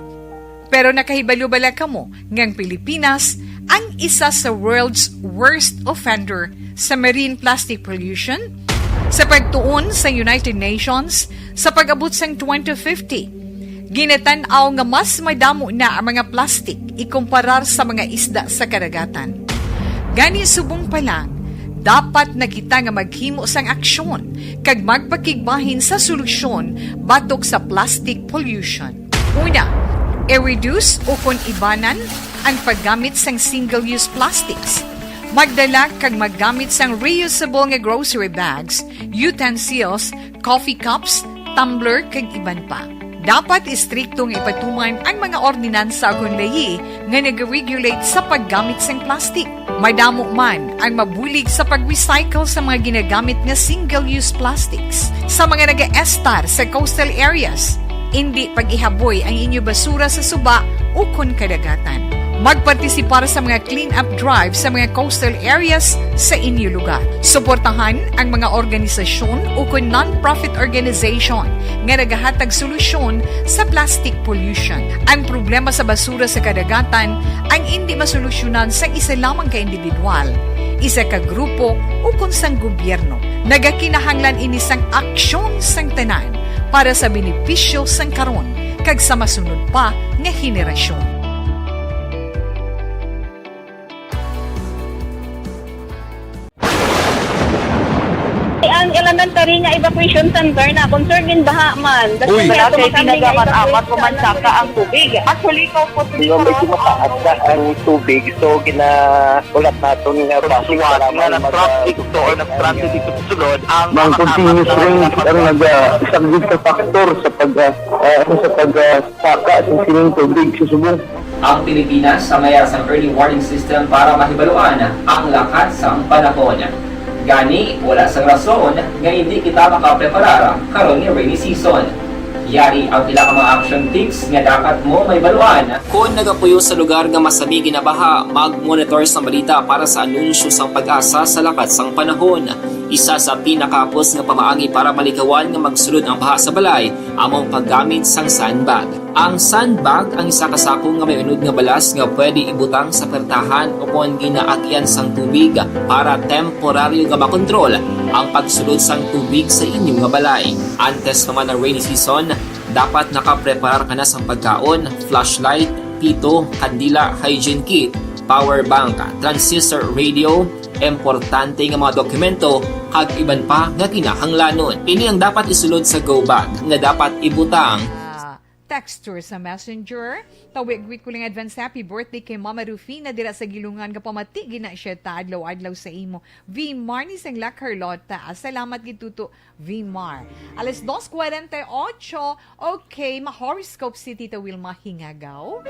Pero nakahibalo bala kamo nga ang Pilipinas ang isa sa world's worst offender sa marine plastic pollution? Sa pagtuon sa United Nations, sa pag-abot sang twenty fifty, ginatan-aw nga mas madamo na ang mga plastic ikumparar sa mga isda sa kadagatan. Gani, subong pa lang, dapat na kita nga maghimo sang aksyon kag magpakigbahin sa solusyon batok sa plastic pollution. Una, i-reduce ukon ibanan ang paggamit sang single-use plastics. Magdala kag maggamit sang reusable nga grocery bags, utensils, coffee cups, tumbler, kag iban pa. Dapat istrikto nga ipatuman ang mga ordinansa ukon layi nga nag-regulate sa paggamit sang plastic. Madamo man ang mabulig sa pag-recycle sa mga ginagamit nga single-use plastics. Sa mga nagaestar sa coastal areas, indi pag-ihaboy ang inyo basura sa suba ukon kadagatan. Magpartisipar sa mga clean-up drive sa mga coastal areas sa inyo lugar. Suportahan ang mga organisasyon ukon non-profit organization nga nagahatag solusyon sa plastic pollution. Ang problema sa basura sa kadagatan ang indi masolusyonan sang isa lamang ka individual, isa ka grupo, ukon sang gobyerno. Nagakinahanglan ini sang aksyon sang tanan para sa benepisyo sang karon kag sa masunod pa nga henerasyon. Ang elementary nga evacuation center na concerned in baha man. Uy. Wala kay tinaga man amat ko man saka ang tubig. Actually, ko po. Medyo mataas na ang tubig, so ginaulat naton nga basi suwat nga nag-traffic to or nag-transit dito sa sulod ang mga continuous rains ang nag-, ah, isang big factor sa pag, ah, ah, sa pag, ah, saka sa sining tubig sa subong. Ang Pilipinas sa mayas ang early warning system para mahibaluan ang lakat sang panahon. Gani, wala sang rason nga hindi kita makapreparar karon nga rainy season. Yari ang pila ka mga action tips nga dapat mo mahibaluan. Kon nagapuyo sa lugar nga masami ginabaha, mag-monitor sang balita para sa anunsyo sang PAGASA sa lakat sang panahon. Isa sa pinakahapos nga pamaagi para malikawan nga magsulod ang baha sa balay amo ang paggamit sang sandbag. Ang sandbag ang isa ka sako nga may unod nga balas nga pwede ibutang sa pertahan o kon ginaagian sang tubig para temporaryo nga makontrol ang pagsulod sang tubig sa inyo nga balay. Antes pa man ang rainy season, dapat nakapreparar ka na sang pagkaon, flashlight, pito, kandila, hygiene kit, power bank, transistor radio, importante nga mga dokumento, kag iban pa nga kinahanglanon. Ini ang dapat isulod sa go bag nga dapat ibutang. Ah, text or sa messenger. Tawi-, greet ko lang advance happy birthday kay Mama Rufina dira sa Gilungan, nga pamati gina siya ta adlaw-adlaw sa imo. V Marnie sang La Carlota. Ah, salamat gid, Tuto V Mar. Alas dos cuarenta y ocho. Okay, ma-horoscope si Tita Wilma Hingagaw.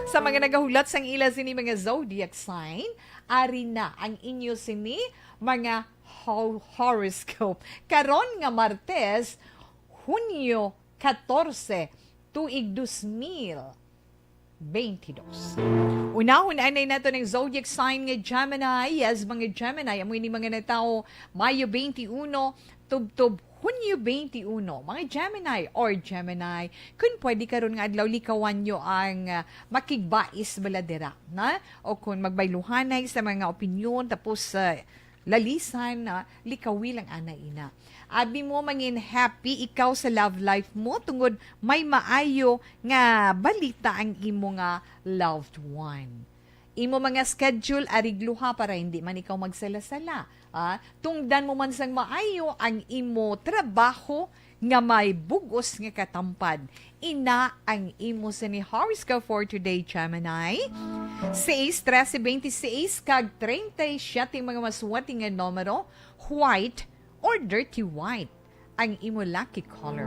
Sa mga nagahulat sang ila sini mga zodiac sign, ari na ang inyo sini mga ho-, horoscope. Karon nga Martes, Hunyo catorce, tuig dos mil twenty-dos. Unahon anay nato ang zodiac sign nga Gemini. Yes, mga Gemini, amo ini mga natawo Mayo twenty-one, tubtob Hunyo twenty-one. Mga Gemini or Gemini, kung pwede karon nga adlaw, likawan nyo ang, ah, makigbais bala dira, na? O kung magbayluhanay sa mga opinyon, tapos, ah, lalisan, ah, likawi lang ana ina. Abi mo mangin happy ikaw sa love life mo tungod may maayo nga balita ang imo nga loved one. Imo mga schedule, arigluha para hindi man ikaw magsala-sala. Ah, tungdan mo man sang maayo ang imo trabaho nga may bug-os nga katampad. Ina ang imo sini horoscope for today, Gemini. Seis, trese, bente seis, kag treinta y siete mga masuwati nga numero, white or dirty white ang imo lucky color.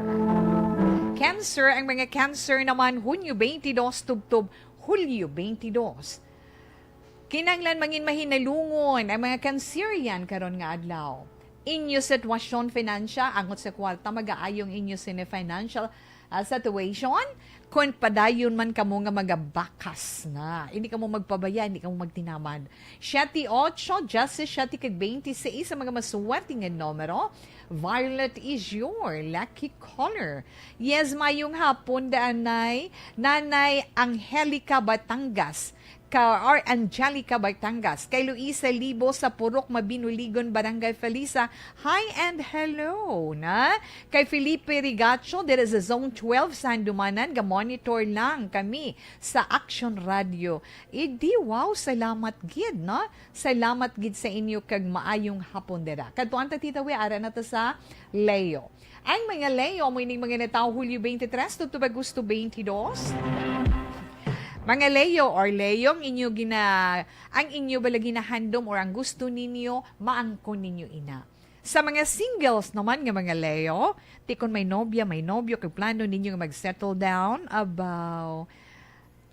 Cancer, ang mga Cancer naman, Hunyo twenty-dos tubtob Hulyo twenty-dos. Kinahanglan mangin mahinalungon ang mga Cancerian karon nga adlaw. Inyo sitwasyon financial, angot sa kwarta, magaayo ang inyo sini financial, ah, situation. Kon padayon man kamo nga magabakas na, hindi kamo magpabaya, hindi kamo magtinamad. Siete ocho, Justice siete kag bente seis ang mga masuwerte nga numero. Violet is your lucky color. Yes, mayong hapon, Danay. Nanay Angelica Batangas, ka, or Angelica Batangas, kay Luisa Libo sa Purok Mabinuligon, Barangay Felisa. Hi and hello, na? Kay Felipe Rigacho, there is a Zone twelve sa Handumanan, ga-monitor lang kami sa Action Radio. Idi, wow, salamat gid, no? Salamat gid sa inyo kag maayong hapon dira. Kadtuan ta, Tita Wi, ara na ta sa Leo. Ang mga Leo, amo ining mga natawo Hulyo twenty-three tubtob Agosto twenty-two. Mga Leo or Leo, ang inyo gina-, ang inyo bala ginahandom or ang gusto ninyo, maangkon ninyo ina. Sa mga singles naman nga mga Leo, ti kon may nobya, may nobyo, kag plano ninyo nga mag-settle down, abaw,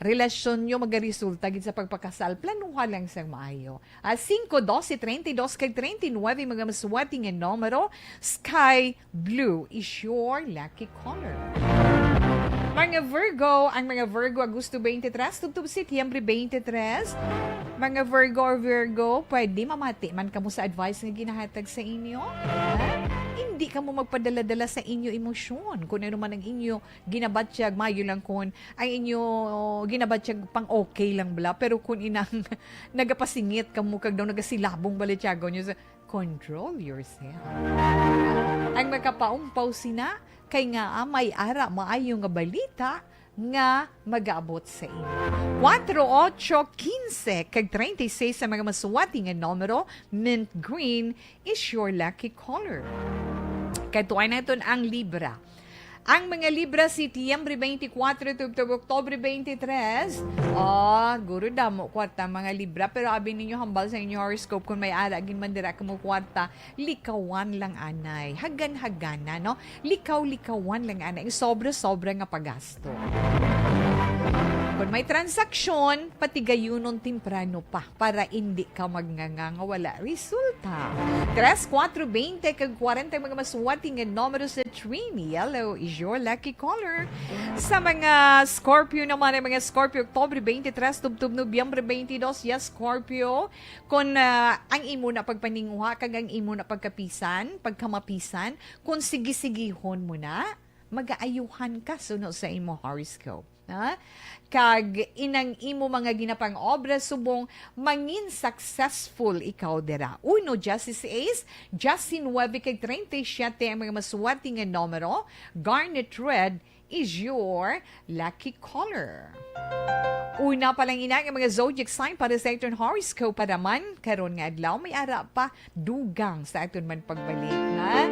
relasyon nyo magaresulta gid sa pagpakasal, planuha lang sang maayo. Ah, singko, dose, treinta y dos, kag treinta y nuebe, mga masuwati nga numero, sky blue is your lucky color. Mga Virgo, ang mga Virgo, Agosto twenty-three, tubtob Setyembre twenty-three. Mga Virgo or Virgo, pwede mamati man kamo sa advice nga ginahatag sa inyo. Ha? Hindi kamo magpadala-dala sa inyo emosyon. Kung ano man ang inyo ginabatyag, maayo lang kun ang inyo ginabatyag pang okay lang bala, pero kun inang nagapasingit kamo kag daw nagasilabong bala tiyago nyo sa, control yourself. Ang makapaumpaw sina, kay nga, ah, may ara maayo nga balita nga magaabot sa inyo. Kuwatro, otso, kinse, kag treinta y seis sa mga masuwati nga numero, mint green is your lucky color. Kadtuan naton ang Libra. Ang mga Libra, Setyembre twenty-four tubtob Oktubre twenty-three. Ah, guro damo kwarta mga Libra, pero abi ninyo hambal sa inyo horoscope kung may ara gid man dira kamo kwarta, likawan lang anay. Hagan-hagana, no? Likaw-likawan lang anay. Ang sobra-sobra nga paggasto. Kung may transaksyon, patigayunon temprano pa para indi ka magnganga nga wala resulta. Tres, kuwatro, bente, kag kwarenta ang mga masuwati nga numero sa Trini. Yellow is your lucky color. Sa mga Scorpio naman, ang mga Scorpio, Oktubre twenty-three, tubtob Nobyembre twenty-two, yes, Scorpio. Kung, ah, ang imo na pagpaninguha kag ang imo na pagkapisan, pagkamapisan, kung sige-sigihon mo na, magaayuhan ka suno sa imo horoscope, ha? Kag inang imo mga ginapang-obra subong mangin successful ikaw dira. Uno, Justice Ace, Justin Webby kag treinta y siete ang mga masuwati nga numero. Garnet red is your lucky color. Una pa lang ina nga mga zodiac sign para sa aton horoscope para man karon nga adlaw. May ara pa dugang sa aton man pagbalik na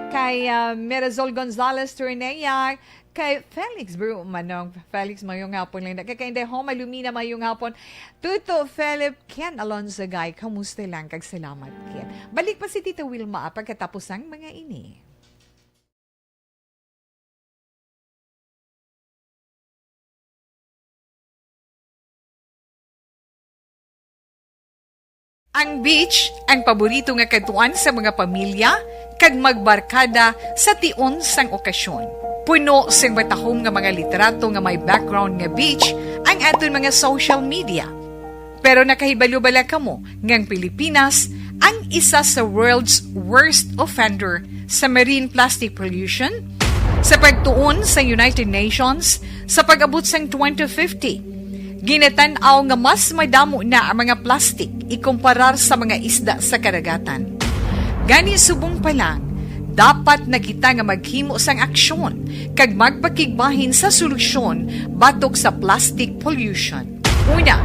kay, ah, Mirazol Gonzalez Turnea, kay Felix Bru Manong. Felix, mayong hapon lang na. Kay Inday Homa Lumina, mayong hapon. Tuto Philip, Ken Alonzo Guy, kamusta lang kag salamat, Ken. Balik pa si Tita Wilma, ah, pagkatapos ang mga ini. Ang beach ang paborito nga kadtuan sa mga pamilya kag magbarkada sa tion sang okasyon. Puno sing matahom nga mga litrato nga may background nga beach ang aton mga social media. Pero nakahibalo bala kamo nga ang Pilipinas ang isa sa world's worst offender sa marine plastic pollution? Sa pagtuon sa United Nations, sa pag-abot sang twenty fifty, ginatan-aw nga mas madamo na ang mga plastic ikumparar sa mga isda sa kadagatan. Gani, subong pa lang, dapat na kita nga maghimo sang aksyon kag magpakigbahin sa solusyon batok sa plastic pollution. Una,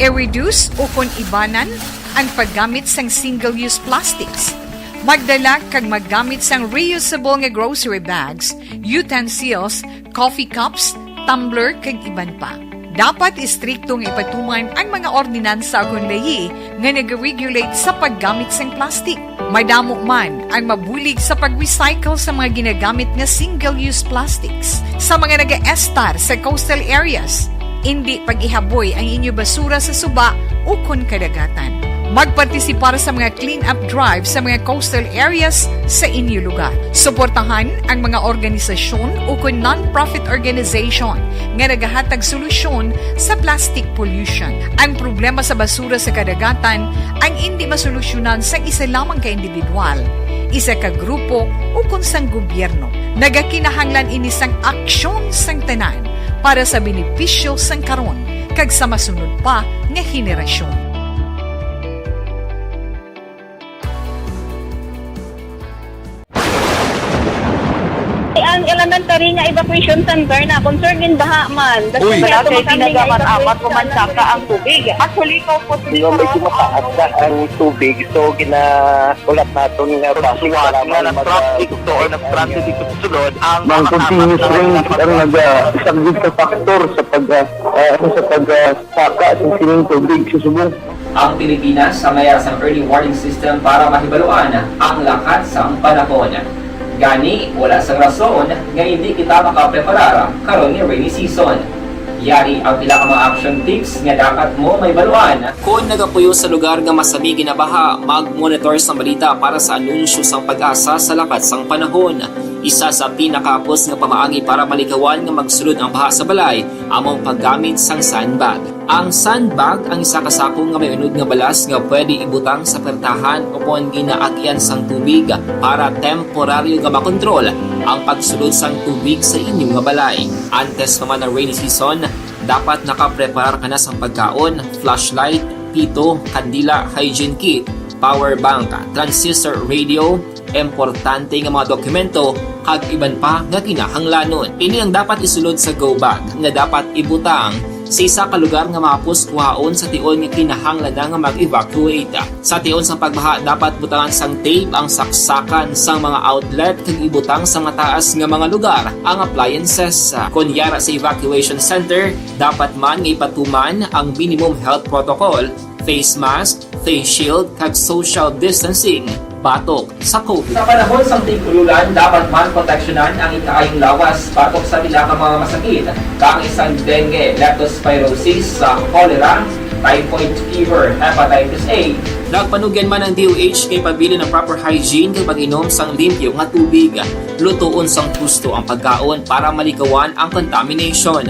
i-reduce ukon ibanan ang paggamit sang single-use plastics. Magdala kag maggamit sang reusable nga grocery bags, utensils, coffee cups, tumbler, kag iban pa. Dapat istrikto nga ipatuman ang mga ordinansa ukon layi nga nag-regulate sa paggamit sang plastic. Madamo man ang mabulig sa pag-recycle sa mga ginagamit nga single-use plastics sa mga nagaestar sa coastal areas. Indi pag-ihaboy ang inyo basura sa suba ukon kadagatan. Magpartisipar sa mga clean-up drive sa mga coastal areas sa inyo lugar. Suportahan ang mga organisasyon ukon non-profit organization nga nagahatag solusyon sa plastic pollution. Ang problema sa basura sa kadagatan ang indi masolusyonan sang isa lamang ka individual, isa ka grupo, ukon sang gobyerno. Nagakinahanglan ini sang aksyon sang tanan para sa benepisyo sang karon kag sa masunod pa nga henerasyon. Ang elementary nga evacuation center na concern in baha man. Uy. Wala kay ginagamat-amat ko man saka ang tubig. Actually, ko po. Di ba, medyo mataas na ang tubig, so gina-, ulat naton nga traffic nga mag-, nag-traffic to or nag-transit dito sa sulod, ang mga continuous rain ang nag-, ah, isang big factor sa pag-, ah, ah, sa pag-, ah, saka sa sining tubig sa subong. Ang Pilipinas ang may sang early warning system para mahibaluan ang lakat sang panahon. Gani, wala sang rason nga hindi kita makapreparar karon nga rainy season. Yari ang pila ka mga action tips nga dapat mo mahibaluan. Kon nagapuyo sa lugar nga masami ginabaha, mag-monitor sang balita para sa anunsyo sang PAGASA sa lakat sang panahon. Isa sa pinakahapos nga pamaagi para malikawan nga magsulod ang baha sa balay amo ang paggamit sang sandbag. Ang sandbag ang isa ka sako nga may unod nga balas nga pwede ibutang sa pertahan ukon ginaagian sang tubig para temporaryo nga makontrol ang pagsulod sang tubig sa inyo nga balay. Antes pa man ang rainy season, dapat nakapreparar ka na sang pagkaon, flashlight, pito, kandila, hygiene kit, power bank, transistor radio, importante nga mga dokumento, kag iban pa nga kinahanglanon. Ini ang dapat isulod sa go bag nga dapat ibutang sa isa ka lugar nga mahapos kuhaon sa tion nga kinahanglan na nga mag-evacuate. Sa tion sang pagbaha, dapat butangan sang tape ang saksakan sang mga outlet kag ibutang sa mataas nga mga lugar ang appliances. Kon yara sa evacuation center, dapat man nga ipatuman ang minimum health protocol, face mask, face shield, kag social distancing. batok sa COVID. Sa panahon sang tig-ululan, dapat man proteksyonan ang ikaayong lawas batok sa pila ka mga masakit, kaangay sang dengue, leptospirosis, sa cholera, typhoid fever, hepatitis A. Nagpanugyan man ang D O H kay pabilin ang proper hygiene kag pag-inom sang limpyo nga tubig. Lutoon sang husto ang pagkaon para malikawan ang contamination.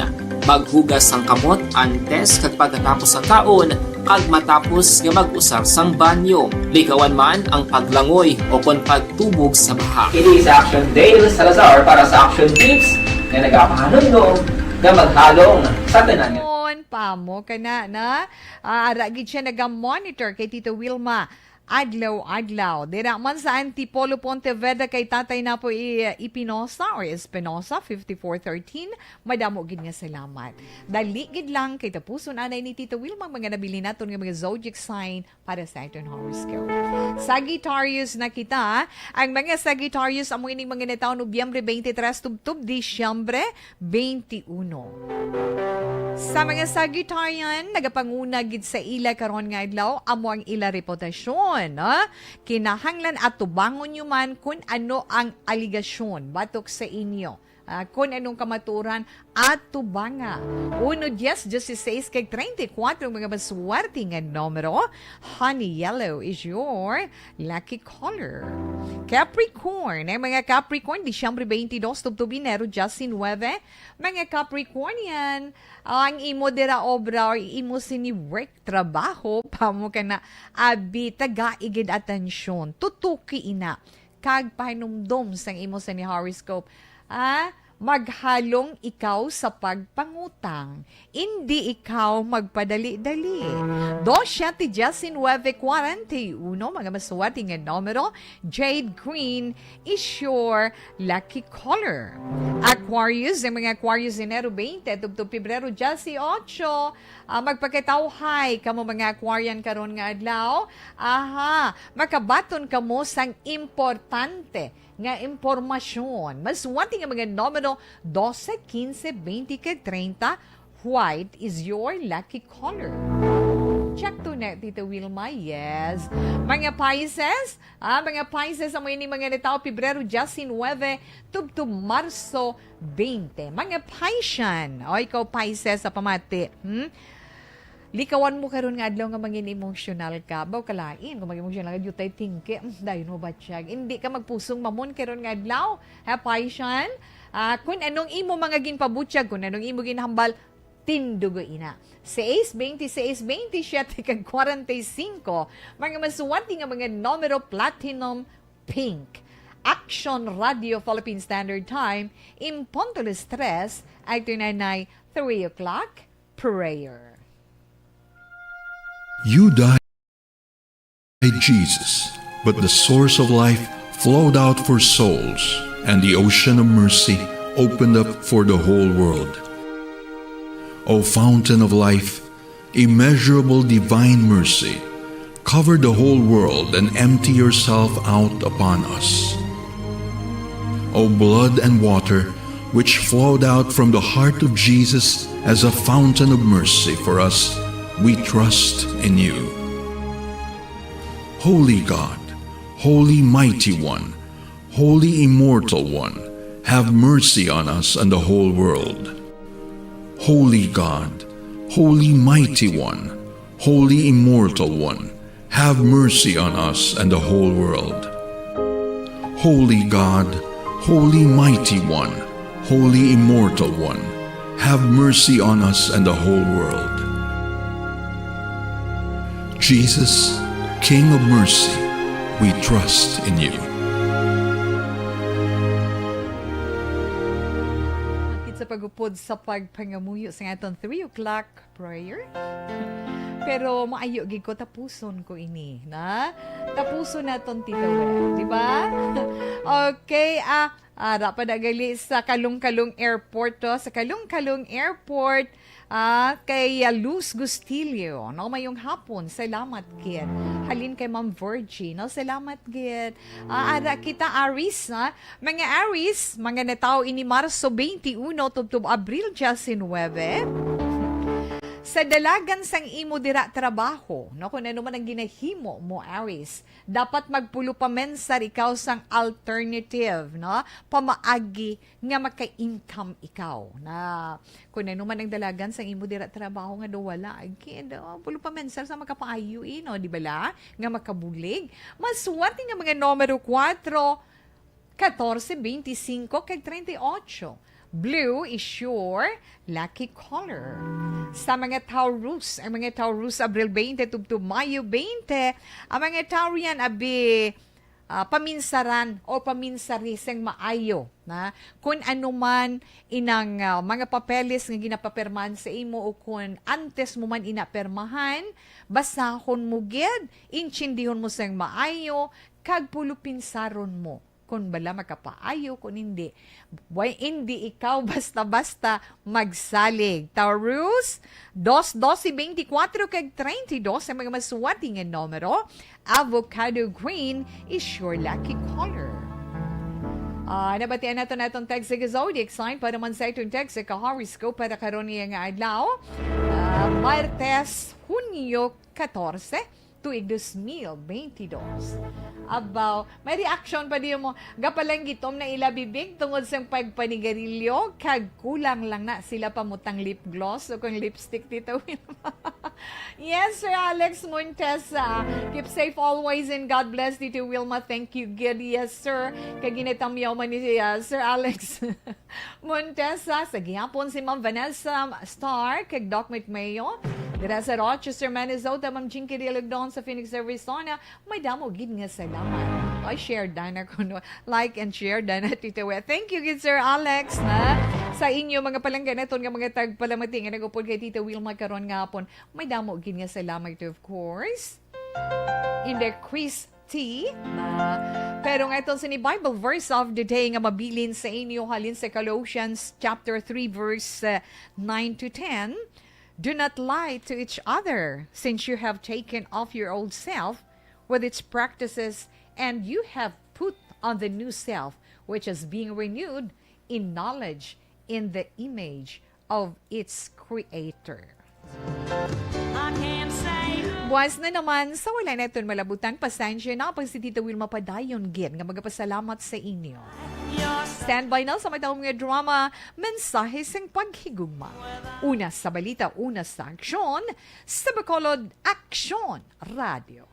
Maghugas sang kamot antes kag pagkatapos sang kaon, kag matapos nga mag-usar sang banyo. Likawan man ang paglangoy o kon pagtubog sa baha. Ini si Action Dale Salazar para sa Action Tips nga nagapahanumdom nga maghalong sa tanan. Kon pamo ka na, na, ah, ara gid siya naga-monitor kay Tito Wilma adlaw-adlaw. Dira man sa Antipolo, Pontevedra kay Tatay Napo I-, Ipinosa or Espinosa, fifty-four thirteen. Madamo gid nga salamat. Dali gid lang kay tapuson anay ni Tito Wilma ang mga nabilin naton nga mga zodiac sign para sa aton horoscope. Sagittarius na kita. Ang mga Sagittarius amo ining mga natawo Nobyembre twenty-three tubtob Disyembre twenty-one. Sa mga Sagittarian, nagapanguna gid sa ila karon nga adlaw amo ang ila reputasyon, ah. Kinahanglan atubangon nyo man kun ano ang aligasyon batok sa inyo. Ah, kun anong kamaturan, atubanga. Uno, dies, dieciséis, kag treinta y cuatro ang mga maswerte nga numero. Honey yellow is your lucky color. Capricorn, ang mga Capricorn, Disyembre twenty-dos tubtob Enero diecinuebe. Mga Capricornian, ang imo dira obra or imo sini work, trabaho, pamo ka na, abi, tagai gid atensyon, tutuki ina, kag pahinumdom sang imo sini horoscope. Ah, maghalong ikaw sa pagpangutang, indi ikaw magpadali-dali. Dos siete diecinuebe cuarenta y uno, mga maswerte nga numero, Jade Green is your lucky color. Aquarius, ang mga Aquarius, Enero twenty tubtob Pebrero dieciocho, ah, magpakatawhay kamo mga Aquarian karon nga adlaw. Aha, makabaton kamo sang importante nga impormasyon. Maswerte nga mga numero, dose, quince, twenty, kag treinta. White is your lucky color. Check to na, Tita Wilma. Yes. Mga Pisces, ah, mga Pisces, amo ini mga natawo Pebrero diecinuebe tubtob Marso twenty. Mga Piscean, o ikaw Pisces sa pamati, hmm? Likawan mo karon nga adlaw nga mangin emosyonal ka. Baw kalain kung mag-emosyonal ka, diutay tingki, hmm, dayon mo batyag. Hindi ka magpusong mamon karon nga adlaw, ha, Piscean? Ah, kun anong imo mga ginpabutyag, kun anong imo ginhambal, tindugo ina. Seis, twenty-seis, twenty-siete, kag kwarenta y cinco, mga maswerte nga mga numero, platinum pink. Action Radio Philippine Standard Time, in punto las tres, ay tunanay three o'clock, prayer. You died, Jesus, but the source of life flowed out for souls, and the ocean of mercy opened up for the whole world. O fountain of life, immeasurable divine mercy, cover the whole world and empty yourself out upon us. O blood and water, which flowed out from the heart of Jesus as a fountain of mercy for us, we trust in you. Holy God, Holy Mighty One, Holy Immortal One, have mercy on us and the whole world. Holy God, Holy Mighty One, Holy Immortal One, have mercy on us and the whole world. Holy God, Holy Mighty One, Holy Immortal One, have mercy on us and the whole world. Jesus, King of mercy, we trust in you. Kita sa pagupod sa pagpangamuyo sa aton three o'clock prayer. Pero maayo gid ko, tapuson ko ini, na? Tapuson naton, Tita Wen, di ba? Okay, ah, ara pa na gali sa Kalungkalung Airport to, sa Kalungkalung Airport, ah, kay, ah, Luz Gustilio, no? Mayong hapon, salamat gid. Halin kay Ma'am Virgie, no? Salamat gid. Ah, ara kita, Aries, ha? Mga Aries, mga natawo ini Marso twenty-one tubtob Abril diecinuebe. Sa dalagan sang imo dira trabaho, no, kung ano man ang ginahimo mo, Aries, dapat magpulupamensar ikaw sang alternative, no, pamaagi nga maka-income ikaw. Na kung ano man ang dalagan sang imo dira trabaho nga daw wala, again, daw, pulupamensar sa makapaayo, eh, no, di ba la? Nga makabulig. Maswerte nga mga numero kuwatro, katorse, bente singko, kag treinta y ocho. Blue is your lucky color. Sa mga Taurus, ang mga Taurus, Abril bente tubtob Mayo bente, ang mga Taurian, abi, ah, paminsaran o paminsari sing maayo, na kung ano man inang, ah, mga papeles nga ginapapirmahan sa imo o kung antes mo man ina pirmahan, basahon mo gid, intindihon mo sang maayo, kag pulupinsaron mo kon bala makapaayo, kon hindi. Way, hindi ikaw basta-basta magsalig. Taurus, dos, dose, bente kuwatro, kag treinta y dos ang mga maswerte nga numero. Avocado green is your lucky color. Ah, nabatian naton atong text sa zodiac sign para man sa atong text sa ka-horoscope para karon niya nga adlaw. Ah, Martes, Hunyo katorse, tuig dos mil bente dos. Abaw, may reaction pa diyo mo. Gapalanggitom na ila bibig tungod sa pagpanigarilyo, kag kulang lang na sila pamutang lip gloss o kung lipstick, Tita Wilma. Yes, Sir Alex Montesa. Keep safe always and God bless, Tita Wilma. Thank you, good. Yes, sir. Kag ginatamyaw man ni, ah, Sir Alex. Montesa, sa gihapon si Ma'am Vanessa Star, kag Doc McMayo. Dira sa Rochester, Minnesota, Ma'am Jinky Dilugdon sa Phoenix, Arizona. May damo gid nga salamat. Ay, share dana ko, no? Like and share dana, Tita Wil. Thank you gid, Sir Alex, na sa inyo mga palangga naton nga mga tagpalamati nga nagupod kay Tita Wilma karon nga hapon. May damo gid nga salamat, of course. In the Chris T, na, pero nga itong sini Bible verse of the day nga mabilin sa inyo halin sa Colossians chapter three, verse, uh, nine to ten, "Do not lie to each other, since you have taken off your old self with its practices, and you have put on the new self, which is being renewed in knowledge in the image of its creator." Buwas na naman, sa wala naton malabutan, pasensya na, pag si Tita Wilma padayon gid nga magapasalamat sa inyo. Stand by na sa matawag nga drama, Mensahe sing Paghigugma. Una sa balita, una sa aksyon, sa Bacolod Aksyon Radio.